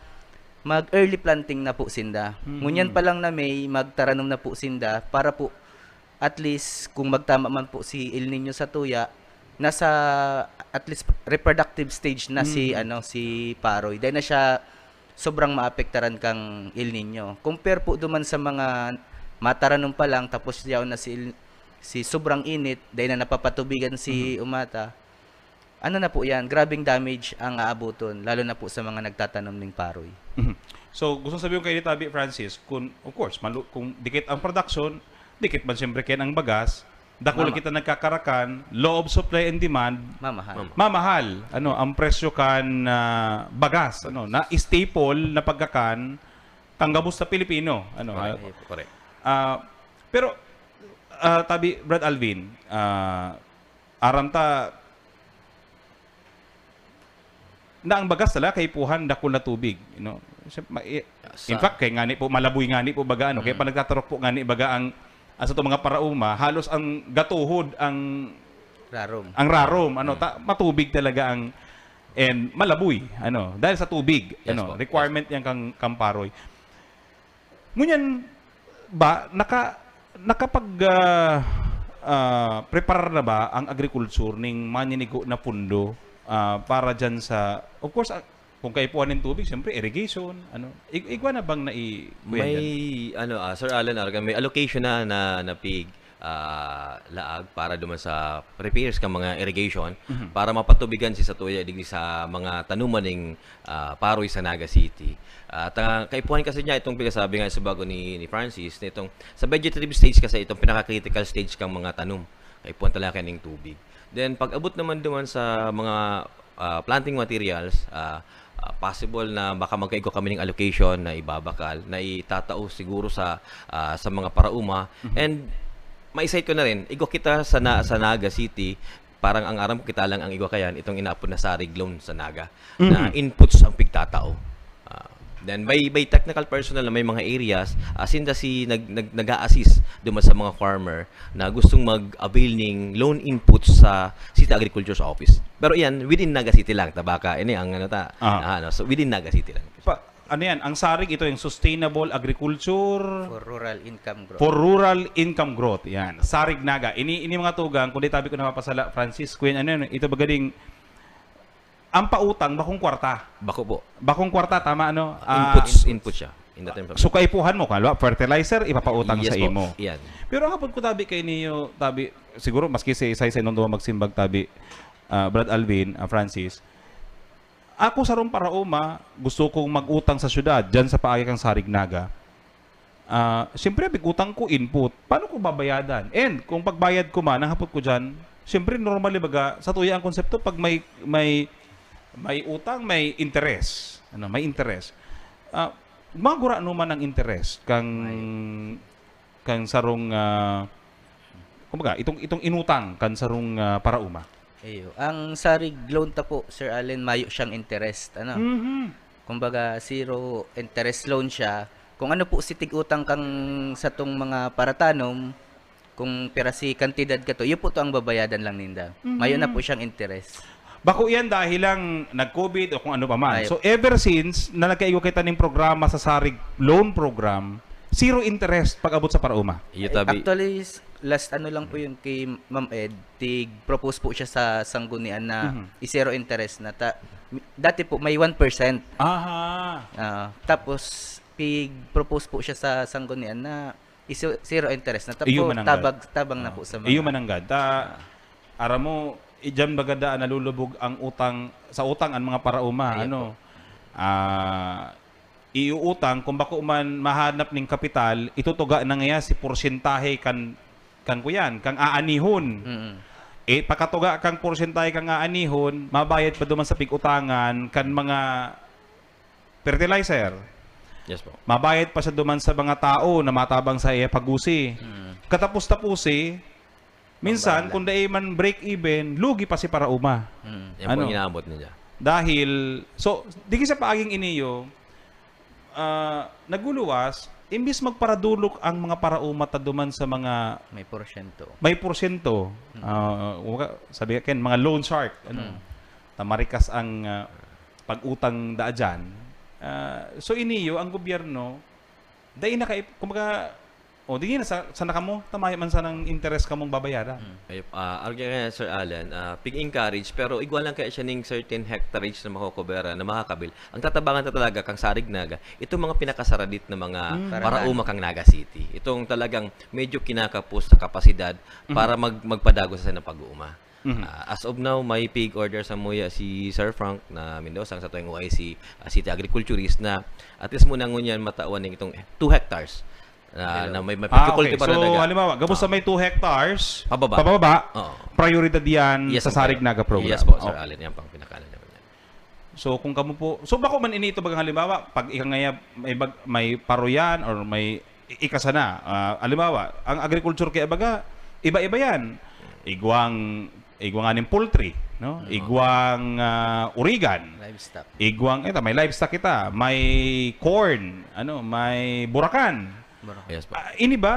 mag-early planting na po sinda. Mhm. Ngunyan pa lang na May, magtaranom na po sinda para po at least kung magtama man po si El Niño sa tuya, nasa at least reproductive stage na si, Mm. ano, si paroy. Dahil na siya sobrang maapektaran kang El Niño. Compare po duman sa mga mataranom pa lang, tapos yaon na si El-, si sobrang init, dahil na napapatubigan si Mhm. umata. Ano na po yan, grabing damage ang aabuton, lalo na po sa mga nagtatanom ning paroy. Mhm. So, gusto sabihin kayo ni Tabi Francis, kung, of course, malu-, kung dikit ang production, dikit man siyempre kayan ang bagas, dakul Mama. kita nagkakarakan, law of supply and demand, Mamahal. Mama. mamahal, ano, ang presyo kan, ah, bagas, ano, na staple na pagkakan, kang gabos na Pilipino, ano, Correct. ah, Correct. ah, pero, ah, Tabi, Brad Alvin, ah, aram ta, na ang bagas talaga kaipuhan dakul na tubig, you know. Siya, ma-, i-, in Sa fact, kay ngani po, malaboy ngani po baga, ano, kaya Mm. pa nagtatarok po ngani baga ang, ang sa itong mga parauma, halos ang gatuhod ang Rarom. ang rarom, ano, Mm. ta-, matubig talaga ang, and malaboy, ano, dahil sa tubig, Yes ano, po. requirement Yes po. yan kang, kang paroy. Ngunyan ba, naka-, nakapag, ah, ah, preparar na ba ang agrikultur ning maninigo na pundo, ah, para diyan sa, of course, ah, kung kaipuhan nin tubig, siyempre, irrigation, ano. Ig-, igwa na bang nai-, kuya May, diyan? ano, ah, Sir Alan Argan, may allocation na, na, na pig, ah, laag para duman sa repairs kan mga irrigation, Mhm. para mapatubigan si satuya digdi sa mga tanuman ning, ah, paroy sa Naga City. At, ah, kaipuhan kasi niya itong pinasabi nga sa bago ni, ni Francis, na itong sa vegetative stage kasi, itong pinaka-critical stage kang mga tanom. Kaipuhan talaga ning tubig. Then, pag abot naman duman sa mga, ah, planting materials, ah, ah, possible na baka magkaigwa kami ning allocation na ibabakal, na itatao siguro sa, ah, sa mga parauma. Mhm. And ma-cite ko na rin, igwa kita sa na-, sa Naga City, parang ang aram ko kita lang ang igwa kayan, itong inaapod na sarig loan sa Naga, na Mhm. inputs ang pigtatao. Ah, then by, by technical personnel na may mga areas, ah, sinda si nag-, nag-, nag-a-assist duman sa mga farmer na gustong mag-avail ning loan inputs sa City Agriculture's Office. Pero iyan, within Naga City lang, ta baka, ini ang ano ta, Ah. ah, ano, so within Naga City lang. Pa-, ano yan? Ang sarig, ito yung sustainable agriculture For rural income growth. for rural income growth. Yan. Sarig Naga. Ini, ini mga tugang, kung di tabi ko napapasala, Francis, Queen, ano yan? Ito ba galing, ang pautang, bakong kwarta. Bako po. Bakong kwarta, tama, ano? Ah, Inputs, inputs. input siya. In the terms of So, kaipuhan mo, kalwa, fertilizer, ipapautang Yes sa po. imo. Yan. Pero ang hapon ko tabi kay niyo, tabi, siguro maski si isa sa inong duwa magsimbag tabi, ah, Brad Alvin, ah, Francis, ako sarong paraoma, gusto kong mag-utang sa syudad, dyan sa paagi kang Sarig Naga. Ah, siyempre, big utang ko, input. Paano ko babayadan? And kung pagbayad ko man, ang hapot ko dyan, siyempre, normally baga, sa tuya ang konsepto, pag may, may, may utang, may interest. Ano, may interest. Ah, magura ano man ang interest kang, May kang sarong, ah, kumbaga, itong, itong inutang kan sarong, ah, parauma? Iyo. Ang sarig loan ta po, Sir Allen, mayo siyang interest, ano? Mhm. Kumbaga, zero interest loan siya. Kung ano po si tig-utang kang satong mga paratanom, kung pira si kantidad kato, iyo po to ang babayadan lang ninda. Mhm. Mayo na po siyang interest. Bako yan dahil lang nag-covid o kung ano pa man. Ay. So, ever since na nagkaigo kita ning programa sa Sarig Loan Program, zero interest pag abot sa parauma. Iyo, Ay, tabi. actually, s-, last ano lang po yun kay Ma'am Ed, tig-propose po siya sa sanggunian na Mhm. i-zero interest na ta-, mi-, dati po may one percent. Aha. Ah, tapos, pig-propose po siya sa sanggunian na iso-, zero interest na. Iyo Tapo, mananggad. tabag, tabang na Ah, po sa iyo mga mananggad. Ta, Ah. aram mo, idiyan baga daan nalulubog ang utang, sa utang ang mga parauma, Ayan ano? po. Ah, iuutang, kung bako man mahanap ning kapital, itutuga na ngaya si porsentahe kan, kan kuyan, kang aanihon. Mm. Eh, pakatuga kang porsentahe kang aanihon, mabayad pa duman sa pig-utangan kan mga fertilizer. Yes po. Mabayad pa siya duman sa mga tao na matabang sa iya pagusi. Mm. Katapos-tapusi, minsan, Pambahala. kung dai man break even, lugi pa si parauma. Mm. Yan po Ano? ang inaabot niya. Dahil, so, digi sa paaging iniyo, ah, naguluwas, imbis magparadulok ang mga parauma ta duman sa mga May porsyento. may porsyento. Mm. Ah, waka-, sabi ka, Ken, mga loan shark, ano, Mm. tamarikas ang, ah, pag-utang daa dyan. Ah, so, iniyo, ang gobyerno, dai na kay-, kumbaga, o, di na sa, sana kamo, tamaya man sanang interes kamong babayaran. Mm. Ay, ah, arog kaya, Sir Alan, ah, pig-encourage, pero igwa lang kaya siya ning certain hectareage na makokobera, na makakabil. Ang tatabangan ta talaga, kang Sarig Naga, itong mga pinakasaradit na mga Mm. parauma kang Naga City. Itong talagang medyo kinakapos sa kapasidad Mhm. para mag-, magpadagos sa pag-uuma. Mhm. Ah, as of now, may pig order samuya si Sir Frank na Mendoza, ang satuyang O I C, ah, city agriculturist na at least muna ngunyan matawan ning itong two hectares na, Hello. na may, may Ah, okay. pagkukultibar na So, daga. halimbawa, gabos sa Ah. may two hectares, Pababa. pababa, Oo. prioridad yan Yes, sa ang Sarig prior-, Naga program. yes po, Sir Okay. Allen. Yan pang pinakalan naman yan. So, kung kamo po, so, bako man ini ito, bagang halimbawa, pag ika ngaya, may bag-, may paro yan or may i-, ika sana, ah, halimbawa, ang agriculture kaya baga, iba-iba yan. Igwang, igwang aning poultry, no? Mm. Igwang, ah, urigan. Livestock. Igwang, ito, may livestock kita, may corn, ano, may burakan. Burakan. Yes po. Ah, ini ba,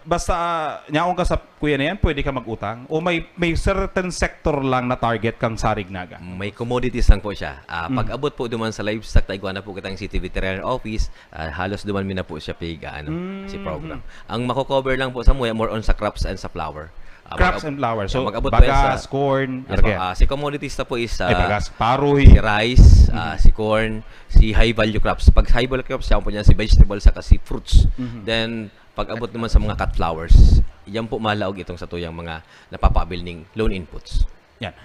basta, ah, nyaon ka sa kuya na yan, pwede ka mag-utang? O may, may certain sector lang na target kang Sarig Naga? May commodities lang po siya. Ah, Mm. pag-abot po duman sa livestock, ta igwa na po kitang City Veterinary Office, ah, halos duman mi na po siya pig, ano, Mm. si program. Ang mako-cover lang po samuya, more on sa crops and sa flour. Ah, Crops mag-ab-, and flour. So, mag-abot po yan bagas, sa corn, Yes po. arga. Ah, si commodities na po is, Ay, ah, bagas, paroy. si rice, ah, Mhm. si corn, si high value crops. Pag high value crops, siya po niyan si vegetable saka si fruits. Mhm. Then, pag-abot naman sa mga cut flowers, yan po malaog itong satuyang mga napapaabil ning loan inputs. Yan.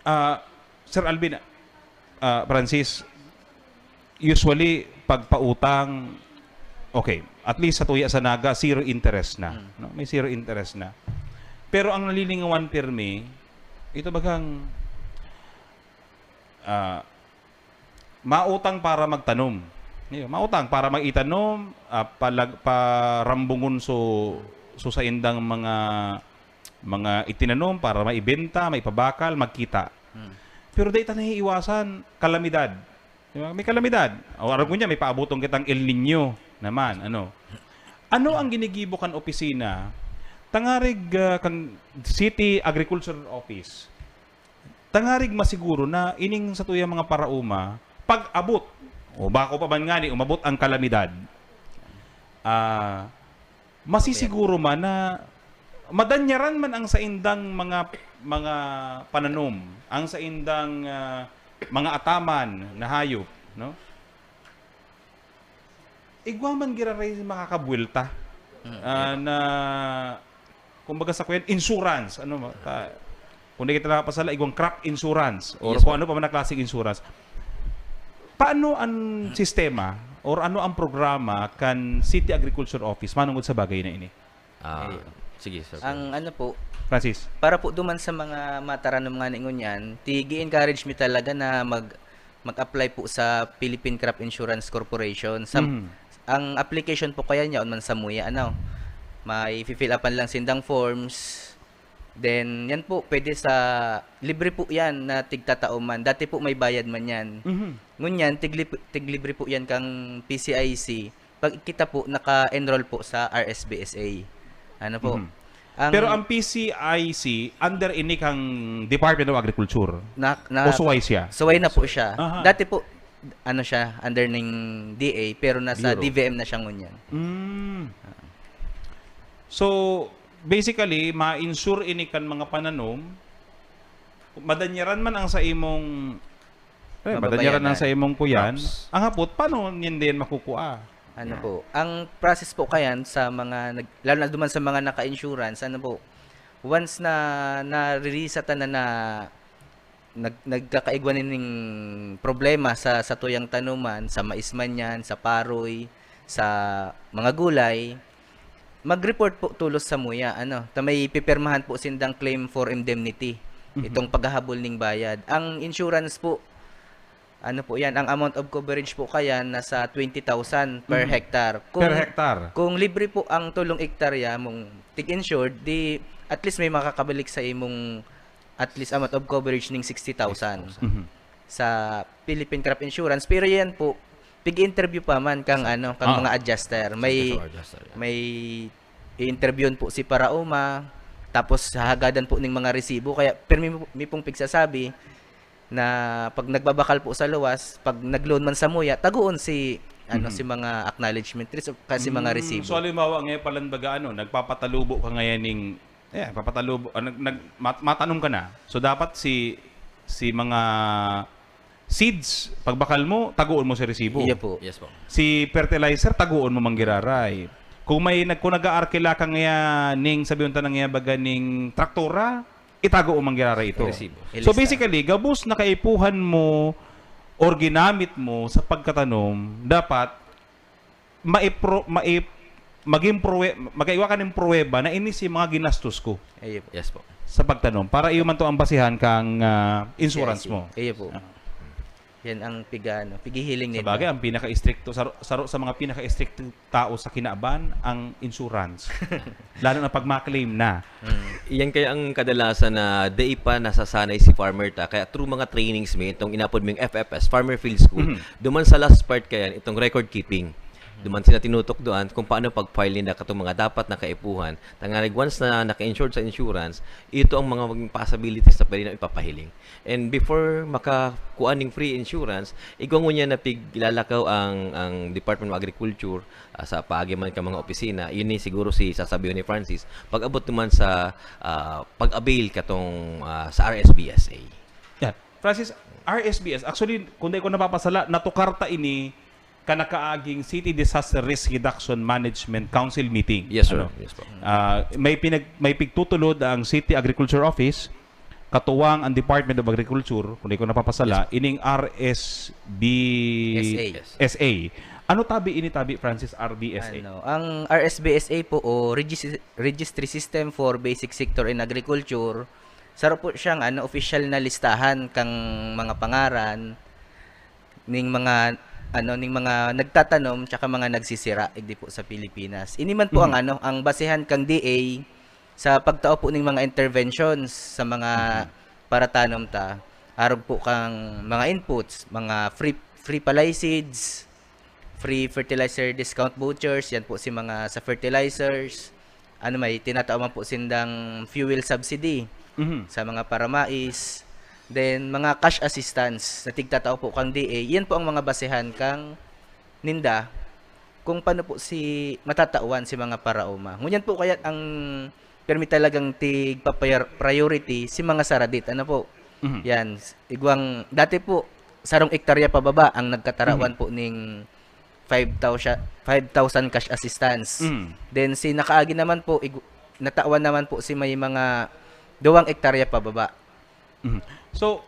Ah, Sir Alvin, ah, Francis, usually, pagpautang, okay, at least sa tuya sa Naga, zero interest na, Mm. no? May zero interest na. Pero ang nalilingawan pirmi, ito bagang, ah, mautang para magtanom. Ngayon, mautang para mag-itanom, ah, palag-, parambungon so, so saindang mga, mga itinanom para maibenta, maipabakal, magkita. Hmm. Pero dai ta naiiwasan, kalamidad. Di ba? May kalamidad. O, aram ko niya, may paabuton kitang El Niño naman, ano. Ano ang ginigibo kan opisina? Tangarig, ah, kan City Agricultural Office. Tangarig masiguro na ining satuyang mga paraoma, pag-abot, o bako pa man ngani, umabot ang kalamidad, ah, masisiguro man na madanyaran man ang saindang mga, mga pananom, ang saindang, ah, mga ataman na hayop, no? Igwa man giraray makakabuwelta, Mm, ah, yeah. na, kumbaga sa kuyan, insurance, ano, ma-, ta-, kung di kita nakapasala, igwang crop insurance, or Yes, kung po. ano pa man na klaseng insurance. Paano ang sistema, or ano ang programa kan City Agriculture Office manungod sa bagay na ini? Ah, Ayun. sige, Sir Ang Francis. ano po, Francis. para po duman sa mga mataranom nga ni ngunyan, tig-i-encourage mi talaga na mag-, mag-apply po sa Philippine Crop Insurance Corporation. Sa, Mm. ang application po kaya niya, on man sa muya, ano, may fi-fill upan lang sindang forms. Then, yan po, pwede sa, libre po yan na tigtatao man. Dati po may bayad man yan. Mhm. Ngunyan, tiglip-, tiglibre po yan kang P C I C. Pag kita po, naka-enroll po sa R S B S A. Ano po? Mhm. Ang Pero ang P C I C, under ini kang Department of Agriculture? Na, na, O suway siya? suway na po siya. Aha. Dati po, ano siya, under ning D A, pero nasa Bureau. D V M na siya ngunyan. Mm. So, basically, ma-insure ini kan mga pananom, madanyaran man ang sa imong, eh, Mababayaran. madanyaran ang sa imong kuyan. Crops. Ang hapot, paano niyan din makukua? Ano po, ang process po kayan sa mga nag-, lalo na duman sa mga naka-insurance, ano po, once na naririsan ta na, na nag-, nagkakaigwa nin problema sa, sa tuyang tanuman, sa mais man yan, sa paroy, sa mga gulay, mag-report po tolos sa MUYA, ano, ta may pipirmahan po sindang claim for indemnity, Mhm. itong paghahabol ning bayad. Ang insurance po, ano po yan, ang amount of coverage po kayan nasa twenty thousand per Mhm. hektar. Kung, Per hektar. kung libre po ang tulong hektarya mong tig-insured, di at least may makakabalik sa imong at least amount of coverage ning sixty thousand. Mhm. Sa Philippine Crop Insurance. Pero yan po, pig-interview pa man kang, Sa ano, kang Ah. mga adjuster. May, Sa adjuster, yeah. may i-interviewon po si Paraoma, tapos hahagadan po ning mga resibo. Kaya, pero may, may pong pigsasabi na pag nagbabakal po sa luwas, pag nag-loan man sa MUYA, tagoon si, ano, Mhm. si mga acknowledgement receipts o kasi mga Mm, resibo. So, halimbawa, ngayon palan baga, ano, nagpapatalubo ka ngayon ning, eh, papatalubo, ah, nag-, nag-, mat-, matanom ka na. So, dapat si, si mga seeds, pagbakal mo, tagoon mo si resibo. Iyo po. Yes po. Si fertilizer, tagoon mo manggiraray. Kung may nag-, kung nag-aarkila ka ngayon ning, sabi unta na ngayon baga ning traktora, itago mo manggiraray ito. Resibo. So, Ilista. Basically, gabos na kaipuhan mo or ginamit mo sa pagkatanom, dapat maipro-, maip-, maging prowe-, magkaiwa ka ng pruweba na ini si mga ginastos ko Ayun po. Yes po. sa pagtanom. Para iyo man to ang basihan kang, ah, insurance Yes, mo. Ayun po. Ah. Yan ang piga-, ano, pighihiling Sa nila. Bagay, ang pinaka-istrikto, saro, saro sa mga pinaka-istrikto tao sa kinaban, ang insurance. Lalo na pag ma-claim na. Mm. Iyan kaya ang kadalasan na dai pa nasasanay si farmer ta. Kaya through mga trainings mi, itong inapod ming F F S, Farmer Field School, Mhm. duman sa last part kaya, itong record keeping. Duman sila tinutukdoan kung paano pag-file ninda katong mga dapat na kaipuhan. Tangarig once na naka-insured sa insurance, ito ang mga maging possibilities na pwede na ipapahiling. And before makakuha ning free insurance, igwa ngunyan na piglalakaw ang, ang Department of Agriculture, ah, sa paagi man ka mga opisina. Yun ni siguro si sasabihon ni Francis, pag-abot naman sa, ah, pag-avail katong, ah, sa R S B S A. Yan. Francis, R S B S, actually, kung di ko napapasala, natukar ta ini kan nakaaging City Disaster Risk Reduction Management Council meeting. Yes, sir. Ano? Yes po. Ah, may pinag-, may pigtutulod ang City Agriculture Office, katuwang ang Department of Agriculture, kung di ko napapasala, Yes. ining R S B S A. Ano tabi ini tabi, Francis, R B S A? Ano, ang R S B S A po o Regis-, Registry System for Basic Sector in Agriculture, saro po siyang, ano, official na listahan kang mga pangaran ning mga, ano, ning mga nagtatanom tsaka mga nagsisira, igdi po sa Pilipinas. Ini man po ang, Mhm. ano, ang basehan kang D A sa pagtao po ning mga interventions sa mga Mhm. paratanom ta. Arog po kang mga inputs, mga free, free palay seeds, free fertilizer discount vouchers, yan po si mga sa fertilizers. Ano, may tinatao man po sindang fuel subsidy Mhm. sa mga paramais. Then, mga cash assistance na tigtatao po kang D A. Yan po ang mga basehan kang ninda kung paano po si matatawan si mga paraoma. Ngunyan po kaya ang permi talagang tigpa-prior-, priority si mga saradit. Ano po? Mhm. Yan. Igwang, dati po, sarong ektarya pababa ang nagkatarawan Mhm. po ning five thousand, five thousand cash assistance. Mhm. Then, si nakaagi naman po, igu-, natawan naman po si may mga duwang ektarya pababa. Mhm. So,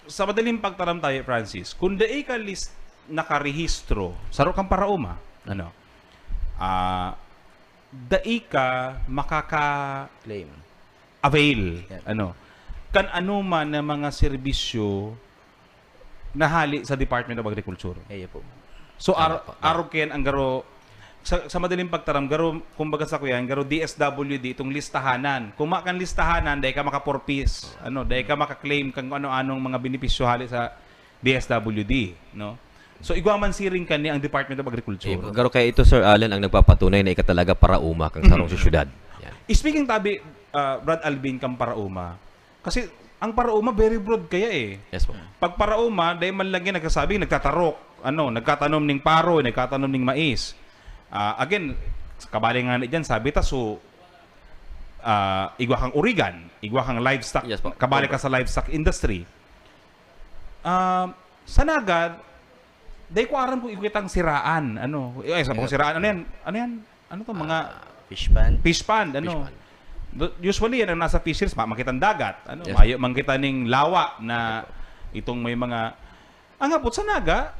sa madaling pagtaram tayo, Francis, kung dai ka list-, nakarehistro, saro kang paraoma, ano, ah, dai ka makaka- Claim. avail, Yan. ano, kan ano man na mga serbisyo na hali sa Department of Agriculture. Iyo po. So, Tama ar-, po. arog kayan ang garo, sa, sa madaling pagtaram, garo, kumbaga sa kuyan, garo D S W D itong listahanan. Kung ma kan listahanan, dai ka maka-four Ps, ano, dai ka maka-claim kang ano-anong mga benepisyo hali sa D S W D, no? So, igwa man siring kani ang Department of Agriculture. Eh, garo kaya ito, Sir Alan, ang nagpapatunay na ika talaga paraoma kang sarong Mhm. sosyedad. Yan. Speaking tabi, ah, Brad Alvin, kang paraoma, kasi ang paraoma very broad kaya eh. Yes po. Pag paraoma, dahil man lagi nagsasabi, nagtatarok, ano, nagkatanom ning paro, nagkatanom ning mais. Ah, again, kabali nga na dyan, sabi ta, so, ah, igwa kang urigan, igwa kang livestock, Yes po. kabali ka sa livestock industry. Ah, sa Naga, Dai ko aram kung igwa kitang siraan, ano. Eh, sa mga siraan, ano yan? Ano yan? Ano to? Mga Ah, fish pond. Fish pond, ano. Fish pond. Do- Usually, yan ang nasa fisheries, ma- makitang dagat. Ano, Yes. mayo man kita ning lawa na itong may mga... Ang hapot sa Naga,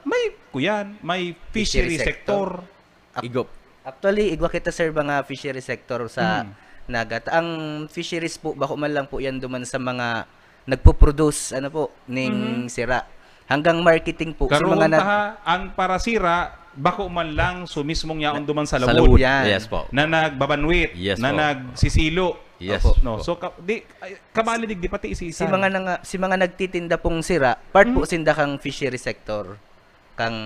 may kuyan, may fishery Fishery sector. sector. Ac- Igop. Actually, igwa kita, sir, mga fishery sector sa Mm. Naga. Ang fisheries po, bako man lang po yan duman sa mga nagpo-produce, ano po, ning Mhm. sira. Hanggang marketing po. Sa Karon mga nag- taha, ang parasira, bako man lang so mismong yaon duman sa Sa lawod. lawod. Yan. Yes po. Na nagbabanwit, Yes na po. nagsisilo. Yes Opo. po. No, so ka, di ay, kabali digdi pati Si isa-isa. mga nanga, si mga nagtitinda pong sira, part po Mm. sinda kang fishery sector, kang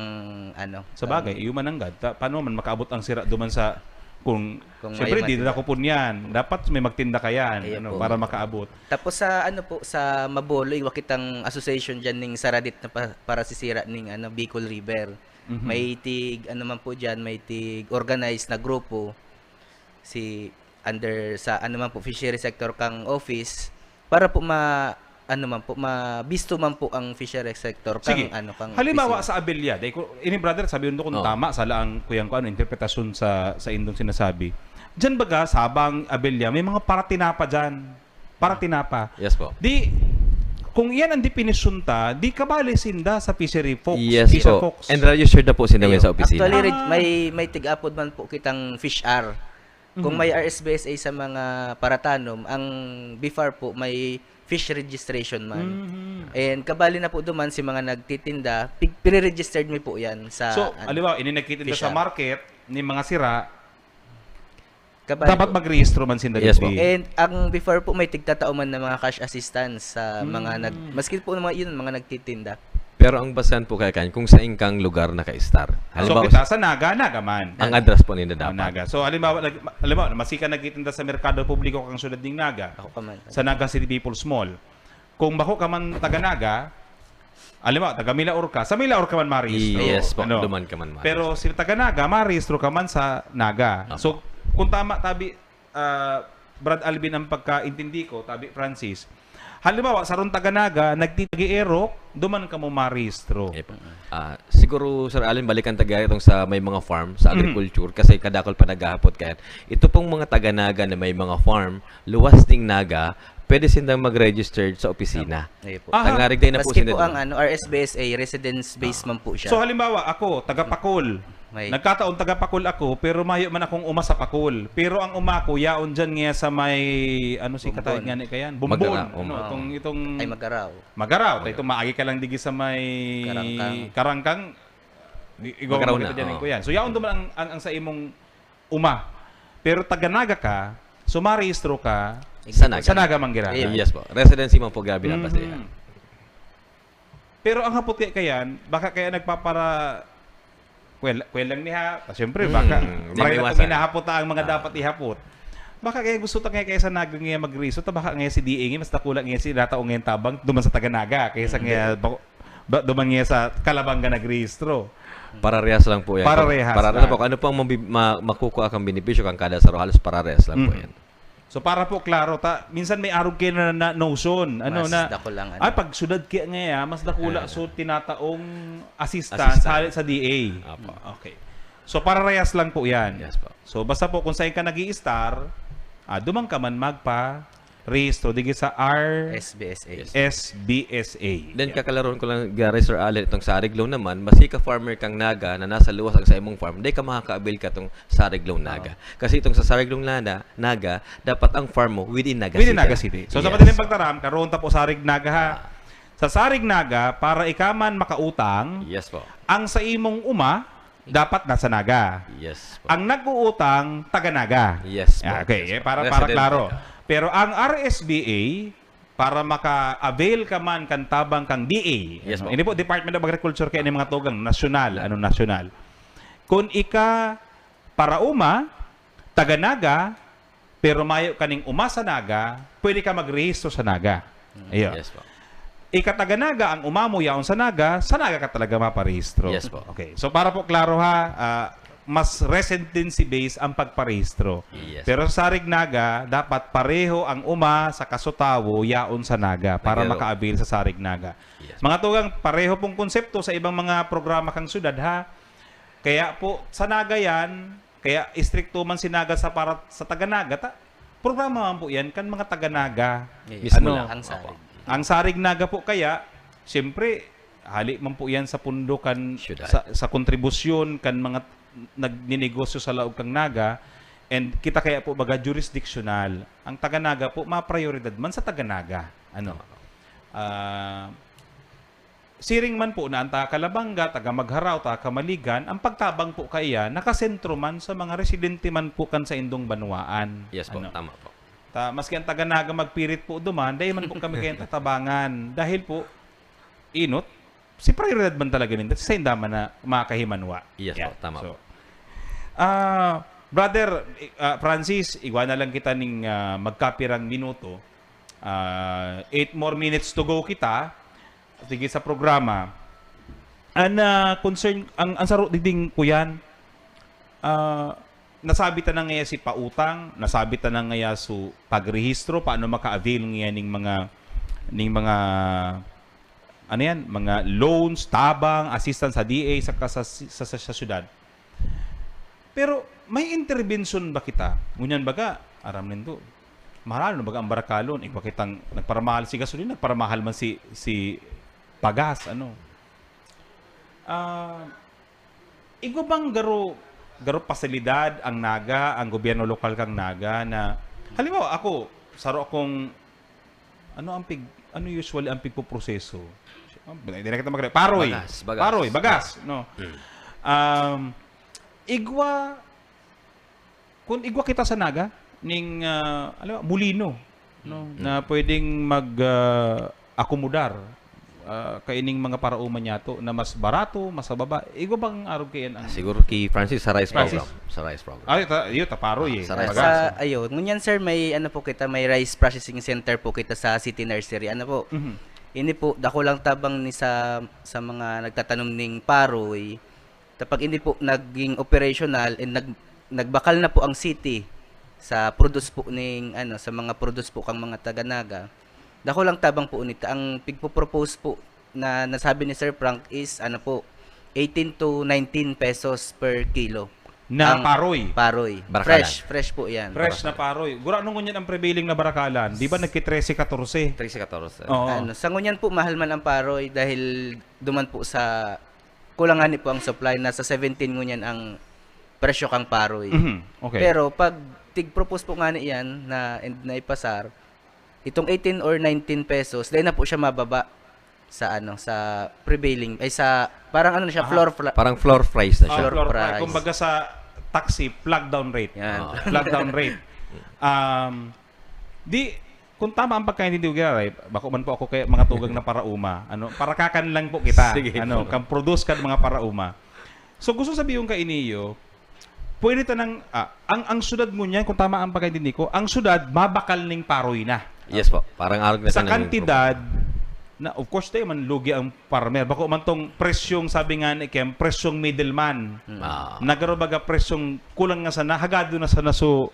ano, Sa bagay, kang iyo man nanggad. Ta, paano man makaabot ang sira duman sa kung, Kung siyempre, mayo di man na sila. Ako po niyan. Dapat may magtinda kayan, Ayun ano, po. Para makaabot. Tapos sa ano po, sa Mabolo, igwa kitang association dyan ning saradit na pa, para sisira ning ano, Bicol River. Mhm. May tig, ano man po dyan, may tig organized na grupo, si under sa ano man po, fishery sector kang office, para po ma, ano man po, mabisto man po ang fishery sector kang Sige. ano, kang Halimbawa office. Sa Abella, dai ko, ini brother, sabi ko kung Oh. tama, sa laang kuyang ko, ano, interpretasyon sa, sa indong sinasabi. Diyan baga, Sabang, Abella, may mga paratinapa dyan. Paratinapa. Yes po. Di, kung iyan ang definisyon ta, di kabali sinda sa fishery folks, Yes fisher po. folks. And registered na po sila Ayun. sa opisina. Actually, Reg, Ah. may, may tig-apod man po kitang fish R. Kung Mhm. may R S B S A sa mga paratanom, ang B F A R po may fish registration man. Mhm. And kabali na po duman si mga nagtitinda, pig-, pire-registered mi po yan sa, So, ano, aliwa, ini nagtitinda fish sa R. market, ni mga sira, Kabay Dapat po. Magrehistro man sinda Yes po. digdi. And ang B F A R po may tigtatao man na mga cash assistance sa mga Mm. nag-, maski po mga yun, mga nagtitinda. Pero ang basehan po kaya kan kung sain kang lugar naka-star. So, Halimbawa, kita sa Naga, Naga man. ang address po ninda Oh, dapat. Naga. So, halimbawa, nag-, halimbawa, masi ka nagtitinda sa merkado publiko kang syudad ning Naga, Ako pa man. sa Naga City People's Mall. Kung bako ka man taga Naga, halimbawa, taga Milaor ka, sa Milaor ka man marehistro. Yes po, Ano? duman ka man marehistro. Pero si taga Naga, marehistro ka man sa Naga. Apo. So, kung tama, tabi, ah, Brad Alvin, ang pagkaintindi ko, tabi Francis, halimbawa, sarong taga Naga, nagtitigi-erok, duman ka mo marehistro. Yes po. Ah, siguro, Sir Allen, balikan ta gaya itong sa may mga farm, sa Mhm. agriculture, kasi kadakol pa naghahapot kaya. Ito pong mga taga Naga na may mga farm, luwas ning Naga, pwede sindang mag-registered sa opisina. Ayun po. Aha. Tangarig tayo na po Maski sinda po ang doon. ano, R S B S A, residence-based Ah. man po siya. So, halimbawa, ako, taga Pacol. May Nagkataon, taga Pacol ako, pero mayo man akong uma sa Pacol. Pero ang uma ko, yaon dyan nga sa may, ano si Bumbon. Kataig nga ni Kayan? Bumbon. Magara, um. Ano, Ah. itong, itong Ay, Magaraw. Magaraw. Tayo, Magaraw. itong maagi ka lang digi sa may Karangkang. Karangkang. Di, igaw Magaraw mo na, kita dyan, oo. Kuya. So, yaon duman ang, ang, ang sa imong uma. Pero taga Naga ka, so marehistro ka Sa Naga. sa Naga man giraray. Ayun. Yes po. Residency man po, grabe lang kasi. Mm. Pero ang hapot kaya kayan, baka kaya nagpapara-, kwel-, kwel lang niya. Ah, siyempre, Hmm, baka di maray na maiwasan. Kung hinahapot ta ang mga Ah. dapat ihapot. Baka kaya gusto ta kaya, kaya sa Naga nga mag-reso, ta baka nga si D A nga, mas dakula nga si Rata o nga yung tabang, duman sa taga Naga, kaya sa Hmm. nga, bako-, ba, duman nga sa Calabanga nagrehistro. Pararehas lang po yan. Pararehas Para, lang. Ano po, ano po ang mabi-, ma-, makukuha kang benepisyo kang kada saro? Halos pararehas lang po Mhm. yan. So, para po klaro ta, minsan may arog kayo na, na notion, ano Mas na, dakul ang ano. Ay, pag syudad kaya nga, mas dakula, Ah. so tinataong assistance Assistance. sa, sa D A. Apo. Okay. So, pararehas lang po yan. Yes po. So, basta po kung saan ka nag-i-star, ah, duman ka man magpa-rehistro, digi sa R S B S A. Yes. S B S A. Then, Yeah. kakalaron ko lang, gari, Sir Allen, itong sarig loan naman, maski ka farmer kang Naga na nasa luwas ang sa imong farm, di ka makaka-avail ka itong sarig loan Naga. Oo. Kasi itong sa sarig loan Naga, Naga, dapat ang farm mo within Naga Within City. Naga City. So, sa Yes. madaling pagtaram, karon ta po sarig Naga, ha? Ah. Sa sarig Naga, para ikaman makautang, Yes po. ang sa imong uma, dapat nasa Naga. Yes po. Ang nag-uutang, taga Naga. Yes po. Ah, okay, Yes eh, po. para, para Resident klaro. Naga. Pero ang R S B A, para maka-avail ka man kan tabang kang D A, Yes ano, po. ini po, Department of Agriculture, kaya ni mga tugang, nasyonal, ano, nasyonal. Kung ika para uma, taga Naga, pero mayo kaning uma sa Naga, pwede ka magrehistro sa Naga. Mm. Ayun. Yes po. Ika taga Naga, ang uma mo yaon sa Naga, sa Naga ka talaga maparehistro. Yes po. Okay. So, para po klaro ha, ah, mas residency-based ang pagparehistro. Yes. Pero sa Sarig Naga, dapat pareho ang uma sa kasutawo yaon sa Naga para Nagero. maka-avail sa Sarig Naga. Yes. Mga tugang, pareho pong konsepto sa ibang mga programa kang syudad, ha? Kaya po, sa Naga yan, kaya istrikto man si Naga sa para sa taga-Naga, ta, programa man po yan kan mga taga-Naga. Mismo lang. Ang Sarig. Ang Sarig Naga po kaya, siyempre, hali man po yan sa pundo kan, Syudad. sa, sa kontribusyon kan mga nagninegosyo sa laog kang Naga, and kita kaya po baga jurisdictional, ang taga-Naga po, maprioridad man sa taga-Naga. Ano? Ah, siring man po na ang taga Calabanga, taga Magharaw, taga Camaligan, ang pagtabang po kaya nakasentro man sa mga residente man po kan saindong banwaan. Yes po, Ano? Tama po. Ta, maski ang taga-Naga magpirit po duman, dahil man po kami kayang tatabangan. Dahil po, inot, si prioridad man talaga ninda, sa inda man na makahimanwa. Yes po, tama po. Ah, Brother ah, Francis, igwa na lang kita ning ah, magkapirang minuto. Ah, eight more minutes to go kita. Sige sa programa. Ang ah, concern, ang, ang saro diding kuyan, ah, nasabi ta na ngaya si pautang, nasabi ta na ngaya su pagrehistro, paano maka-avail ngaya ning mga, ning mga, ano yan, mga loans, tabang, assistance sa D A, sa, sa, sa, sa, sa syudad. Pero may intervention ba kita? Ngunyan baga, aram nindo, mahal na baga ang barakalon. Igwa kitang nagparamahal si gasolina, nagparamahal man si, si pagas, ano. Ah, igwa bang garo, garo pasilidad ang Naga, ang gobyerno lokal kang Naga na, halimbawa ako, saro akong, ano ang pig, ano usually ang pigpoproseso? Hindi na kita magre-, paroy. Bagas, bagas. Paroy, bagas, no? Um, igwa, kung igwa kita sa Naga, ning, ah, alam mo, mulino, no? Na pwedeng mag, ah, akomodar ah, kaining mga paraoma niyato na mas barato, mas mababa. Igwa bang arog kaiyan ang Siguro ki Francis sa rice Francis. Program. Sa rice Program. Ah, ito, ito, paroy eh. Sa rice. Bagas. Sa, ayun, ngunyan sir, may ano po kita, may rice processing center po kita sa City Nursery. Ano po? Mhm. Ini po, dako lang tabang ni sa sa mga nagtatanom ning paroy. Tapag ini po naging operational and nag, nagbakal na po ang city sa produce po ning ano, sa mga produce po kang mga taga-Naga. Dako lang tabang po nita ang pigpo-propose po na nasabi ni Sir Frank is ano po, eighteen to nineteen pesos per kilo. Na Ang paroy. Paroy. Barakalan. Fresh, fresh po 'yan. Fresh na paroy. Gura nung ngunyan ang prevailing na barakalan. Di ba nagki trese katorse? Trese katorse. Oo. Ano, sa ngunyan po mahal man ang paroy dahil duman po sa kulang nga ni po ang supply, nasa seventeen ngunyan ang presyo kang paroy. Mhm. Okay. Pero pag tig-propose po nga ni iyan na and naipasar, itong eighteen or nineteen pesos, dahil na po siya mababa sa ano, sa prevailing, ay sa parang ano na siya, Aha. floor fla- Parang floor price na Ah, siya. Floor floor price. price. Kumbaga sa taxi, flag down rate. Yan. Ah. Flag down rate. Um, di, kung tama ang pagkaintindi ko, Giraray, bako man po ako kay mga tugang na parauma. Ano, parakakan lang po kita. Sige Ano, po. Kang produce kan mga parauma. So, gusto sabihin ka iniyo, pwede tanang, ah, ang, ang syudad ngunyan, kung tama ang pagkaintindi ko, ang syudad, mabakal ning paroy na. Yes po. Parang arog na Sa siya ng kantidad, na, of course, tayo man lugi ang farmer. Bako man tong presyong, sabi nga ni Kem, presyong middleman. Ah. Nagaro baga presyong kulang nga sana, hagado na sana so,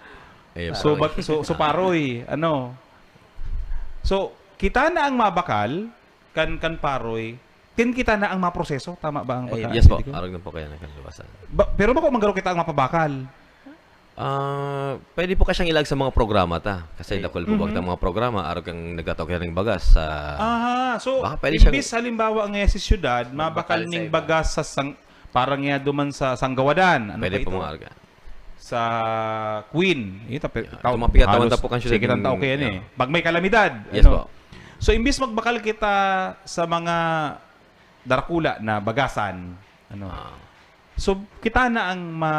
Eh, so, paroy. bag, so, so paroy, ano. So, kita na ang mabakal, kan, kan paroy, tin kita na ang maproseso. Tama ba ang Ay, pagka- Yes po. hindi ko? Arog na po kaya ng kaluwasan. Ba, pero bako man garo kita ang mapabakal. Ah, pwede po ka siyang ilag sa mga programa ta. Kasi Okay. dakul po Mhm. bag mga programa, arog kang nagtatao kaya ng bagas sa Aha, so Baka pwede siyang imbis halimbawa ang si syudad, mabakal Magbakal sa ning iba. bagas sa sang, parang nga duman sa Sanggawadan. Ano pwede pa po ito? Mga arog. Sa Queen. Ito, pe, Yeah, tao, tumapiyat naman halos tapo kan syudad sige, ng- tao kayo ni. Yeah. Pag may kalamidad. Yes ano? po. So, imbis magbakal kita sa mga darakula na bagasan, ano? Ah. So, kita na ang ma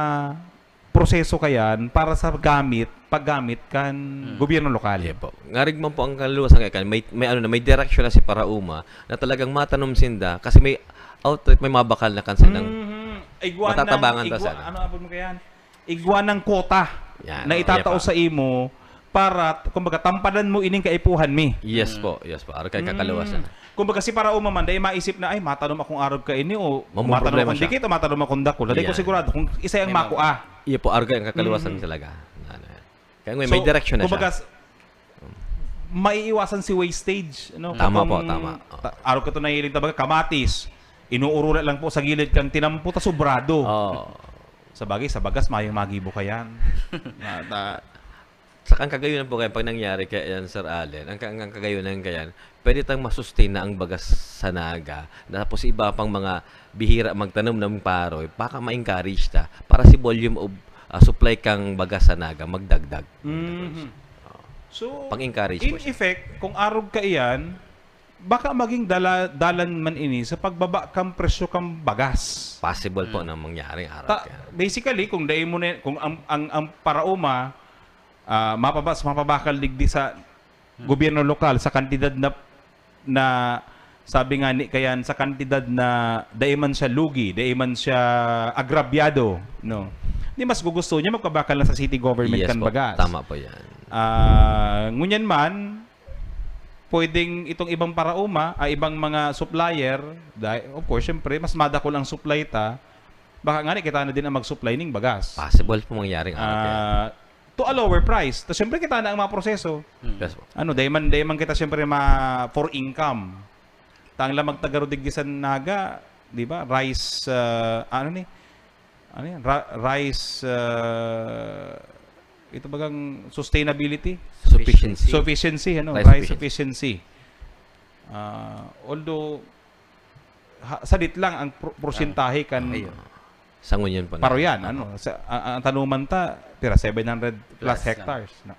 proseso kayan para sa gamit, paggamit kan gobyerno lokal. Yeah po. Ngarig man po ang kaluwasan kaya kan, may, may ano na, may direksyon na si Parauma na talagang matanom sinda kasi may outlet, may mabakal na kan silang Mhm. Igwa Matatabangan ng, ta igwa, sana. Ano abot mo kayan? Igwa ng kota Yan, na oh, itatao yeah, pa. sa imo para, kumbaga, tampadan mo ining kaipuhan mi. Yes po, yes po. Arog kay kakaluwasan. Kumbaga, si paraoma man, dai maisip na, "Ay, matanom akong arog kaini," o, "Matanom akong dikit," o, "Matanom akong dakul." Dai ko sigurado kung isa yang makua. Iyo po, arog ang kakaliwasan talaga. Ano yan. Kaya ngayon, may direksyon na siya. Kumbaga, maiiwasan si wastage. No? Tama po, tama. Arog ka ito nahiling, tabaga, kamatis. Inuurula lang po sa gilid kang tinampo, ta sobrado. Oh. Sa bagay, sa bagas, mayong magibo ka yan. Saka ang kagayunan po kaya, pag nangyari kaya yan, Sir Allen, ang, ang kagayunan kaya, pwede tang masustain na ang bagas sa Naga, tapos iba pang mga bihira magtanom ng paroy, baka ma-encourage ta para si volume of uh, supply kang bagas sa Naga magdagdag. Mm-hmm. So, pang-encourage in effect, kung arog ka iyan, baka maging dala, dalan man ini sa pagbaba kang presyo kang bagas. Possible po hmm. na mangyari arog ta, yan. Basically, kung dai mo na, kung ang, ang, ang parauma, uh, mapabas, mapabakal digdi sa hmm. gobyerno lokal sa kantidad na na sabi nga ni kayan sa kantidad na dai man siya lugi, dai man siya agrabyado, no. Di mas gugusto niya magpabakal na sa city government yes, kan po. Bagas. Tama po 'yan. Ah, uh, ngunyan man pwedeng itong ibang parauma, ay ah, ibang mga supplier, dahil, of course, syempre mas madakol ang supply ta, baka nga ni kita na din ang mag-supply ning bagas. Possible po mangyaring uh, to a lower price. Tapos syempre kita na ang mga proseso. Hmm. Yes po. Ano, dahil man, dahil man kita syempre ma for income. Tang lang magtagarodigdisan naga, di ba? Rice, uh, ano ni? Ano yan? Ra- rice, uh, ito bagang sustainability? Sufficiency. Sufficiency, ano? Rice, rice sufficiency. sufficiency. Uh, although, ha, sadit lang ang pro- porsyentahe kan Ayun. Sa ngunyan pa na. Paro yan, ano, sa, ang, ang tanuman ta, pira, seven hundred plus Plus, ah. hectares. No?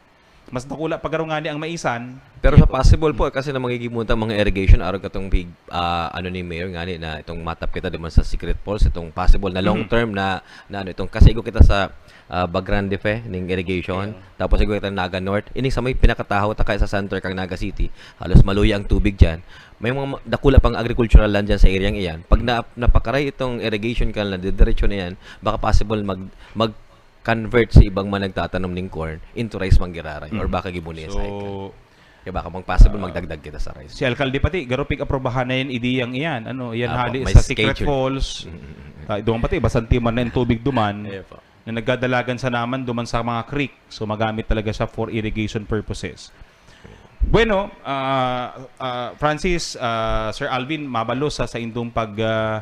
Mas dakula pa garo ngani ang maisan. Pero sa possible po, kasi na mangigibon ta mga irrigation, arog katong pig, ah, ano ni Mayor ngani na itong matap kita duman sa Secret Falls, itong possible na long term na, na ano, itong kasi igo kita sa ah, Bagran de Fe ning irrigation, tapos igo kita Naga North, ini sa may pinakatahaw ta kaya sa center kang Naga City, halos maluya ang tubig diyan. May mga ma- dakula pang agricultural land diyan sa area iyan. Pag na, napakaray itong irrigation canal na didiretso na yan, baka possible mag mag convert sa ibang mga nagtatanom ning corn into rice manggiraray or baka gibuni sa cycle. So, Kaya baka mang possible magdagdag kita sa rice. Si alkalde pati, garo pig-aprobahan na yan, ideyang iyan. Ano, yan Apo, hali may sa Secret schedule. Falls. Mm, mm, mm. Ah, doon pati, basanti man na yung tubig duman. Ayan po. Na nagdadalagan sa naman, duman sa mga creek. So, magamit talaga siya for irrigation purposes. Bueno, ah, ah, Francis, ah, Sir Alvin, mabalos sa, sa indong pag, ah,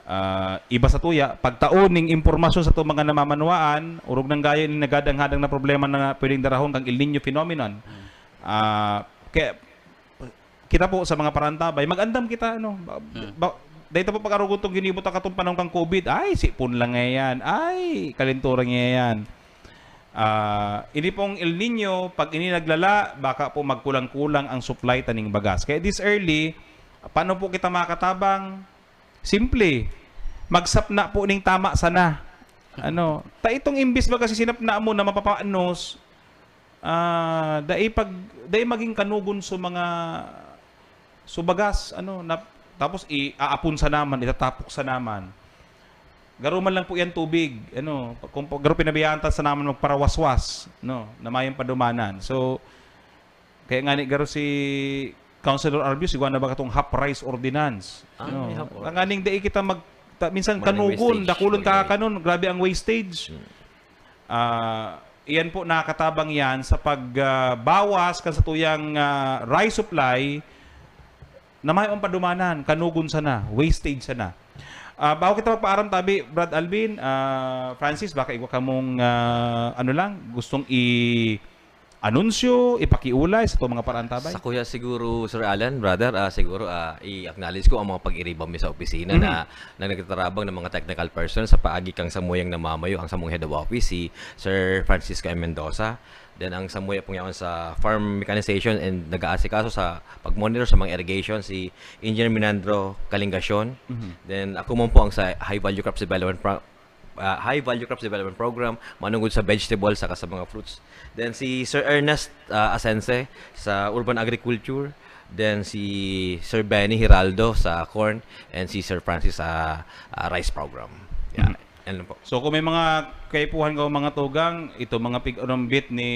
ah, iba sa tuya, pagtaon ning impormasyon sa itong mga namamanwaan, orog nang gayo ning nagadang-hadang na problema na pwedeng darahon kang El Niño phenomenon. Hmm. Ah, kaya, kita po sa mga parantabay, mag-andam kita, ano, ba, Hmm. ba, dahil po pag-arugon tong ginibo ta katong panahon kang covid, ay, sipon lang ngayon, ay, kalinturan ngayon. Ah, ini pong El Niño, pag ini naglala, baka po magkulang-kulang ang supply ta ning bagas. Kaya this early, paano po kita makatabang? Simple. Magsapna po ning tama sana. Ano, ta itong imbis baga si sinapna mo na mapapanos, ah, dai pag, dai maging kanugon sa mga, sa bagas, ano, na, tapos i-aapon sa naman, itatapok sa naman. Garo man lang po yan tubig, ano, kung po, garo pinabayaan ta sa naman magparawaswas, no, na mayong padumanan. So, kaya nga ni garo si Councilor Arbius, igwa na ba katong half rice ordinance? Ah, no? May half ordinance. Tanganing dai kita mag, ta, minsan Morning kanugon, wastage. Dakulon Morning. Kakanon, grabe ang wastage. Hmm. Ah, iyan po, nakakatabang yan sa pag, ah, bawas kan sa tuyang, ah, rice supply na may padumanan, kanugon sana, wastage sana. Ah, bago kita magpaaram, tabi, Brad Alvin, ah, Francis, baka igwa kamong, ah, ano lang, gustong i- anunsyo, ipakiulay sa itong mga parantabay? Sa kuya siguro, Sir Alan, brother, ah, siguro ah, i-acknowledge ko ang mga pag-iribang mi sa opisina Mhm. na, na nagtatarabang ng mga technical person sa paagi kang samuyang namamayo, ang samong head of office, si Sir Francisco M. Mendoza. Then ang samuya pong yaon sa farm mechanization and nag-aasikaso sa pag-monitor sa mga irrigation, si Engineer Minandro Kalingasyon. Mhm. Then ako man po ang sa High Value Crops Development Pro- ah, High Value Crops Development Program, manungod sa vegetable saka sa mga fruits. Then si Sir Ernest ah, Asense sa Urban Agriculture, then si Sir Benny Hiraldo sa Corn, and si Sir Francis sa ah, Rice Program. Yeah. Mhm. Yan lang po. So kung may mga kaipuhan ka o mga tugang, ito mga pig-arumbit ni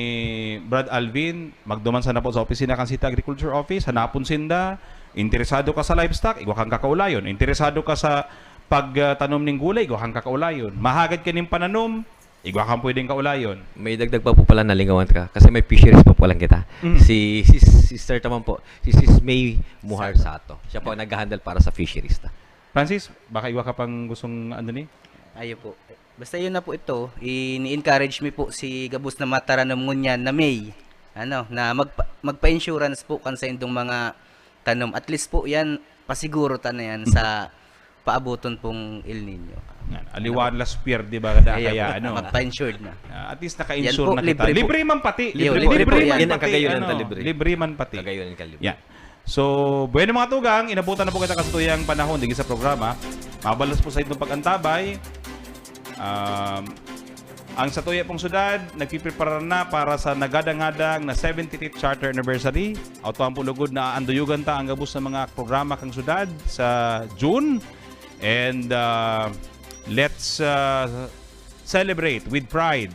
Brad Alvin, magduman sana po sa opisina kan City Agriculture Office, hanapon sinda, Interesado ka sa livestock, igwa kang kakaulayon. Interesado ka sa pagtanom ning gulay, igwa kang kakaulayon. Mahagad ka ning pananom, igwa kang pwedeng kaulayon. May dagdag pa po pala, nalingawan ka. Kasi may fisheries pa pala kita. Mm. Si, si Sister naman po, si Sis May Muhar Sato. Siya po ang nag-handle para sa fisheries ta. Francis, baka igwa ka pang gustong ano ni? Ayo po. Basta yun na po ito, ini-encourage mi po si gabos na mataranom ngunyan na may, ano, na magpa, magpa-insurance po kan sa indong mga tanom. At least po yan, pasiguro ta na yan sa paabuton pong El Nino. Yan, aliwan las pier, di ba? Kada Ayan kaya, po, ano? Magpa-insured na. Ah, at least naka-insure Yan po, na kita. Libre po. Libre man pati. Libre Libre, po. libre Libre po man yan. Yan ang pati, kagayonan ano, ta, libre. Libre man pati. Kagayonan ka, libre. Yan. So, bueno, mga tugang, inabutan na po kita kasatuyang panahon digi sa programa. Mabalos po sa itong pag-antabay. Um, ang satuya pong syudad, nagpiprepara na para sa nagadangadang na seventy-fifth Charter Anniversary. Autuhan po lugod na aanduyugan ta ang gabos na mga programa kang syudad sa June. And uh, let's uh, celebrate with pride.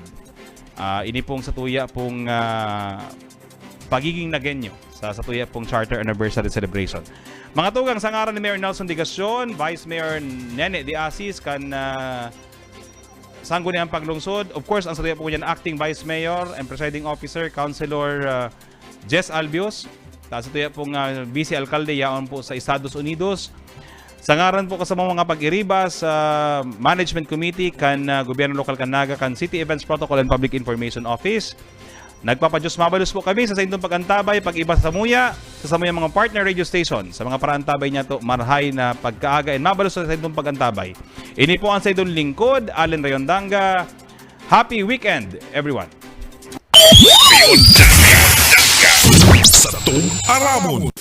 Ah, ini pong satuya pong ah, pagiging Nagueño sa satuya pong Charter Anniversary Celebration. Mga tugang, sa ngaran ni Mayor Nelson Digacion, Vice Mayor Nene De Asis, kan ah, Sangguniang Paglungsod. Of course, ang satuya po yan, Acting Vice Mayor and Presiding Officer, Councilor ah, Jess Albios. Sa satuya pong ah, Vice Alcalde, yaon po sa Estados Unidos. Sa ngaran po kasama mga pag-iriba sa Management Committee kan ah, Gobyerno Lokal kan Naga, kan City Events Protocol and Public Information Office, nagpapadiyos mabalos po kami sa saindong pag-antabay, pag-iba sa samuya, sa samuya mga partner radio station, sa mga paraantabay niya to, marhay na pagkaaga and mabalos sa saindong pag-antabay. Ini po ang saindong lingkod, Allen Rayondanga. Happy weekend, everyone! Sa tong aramon.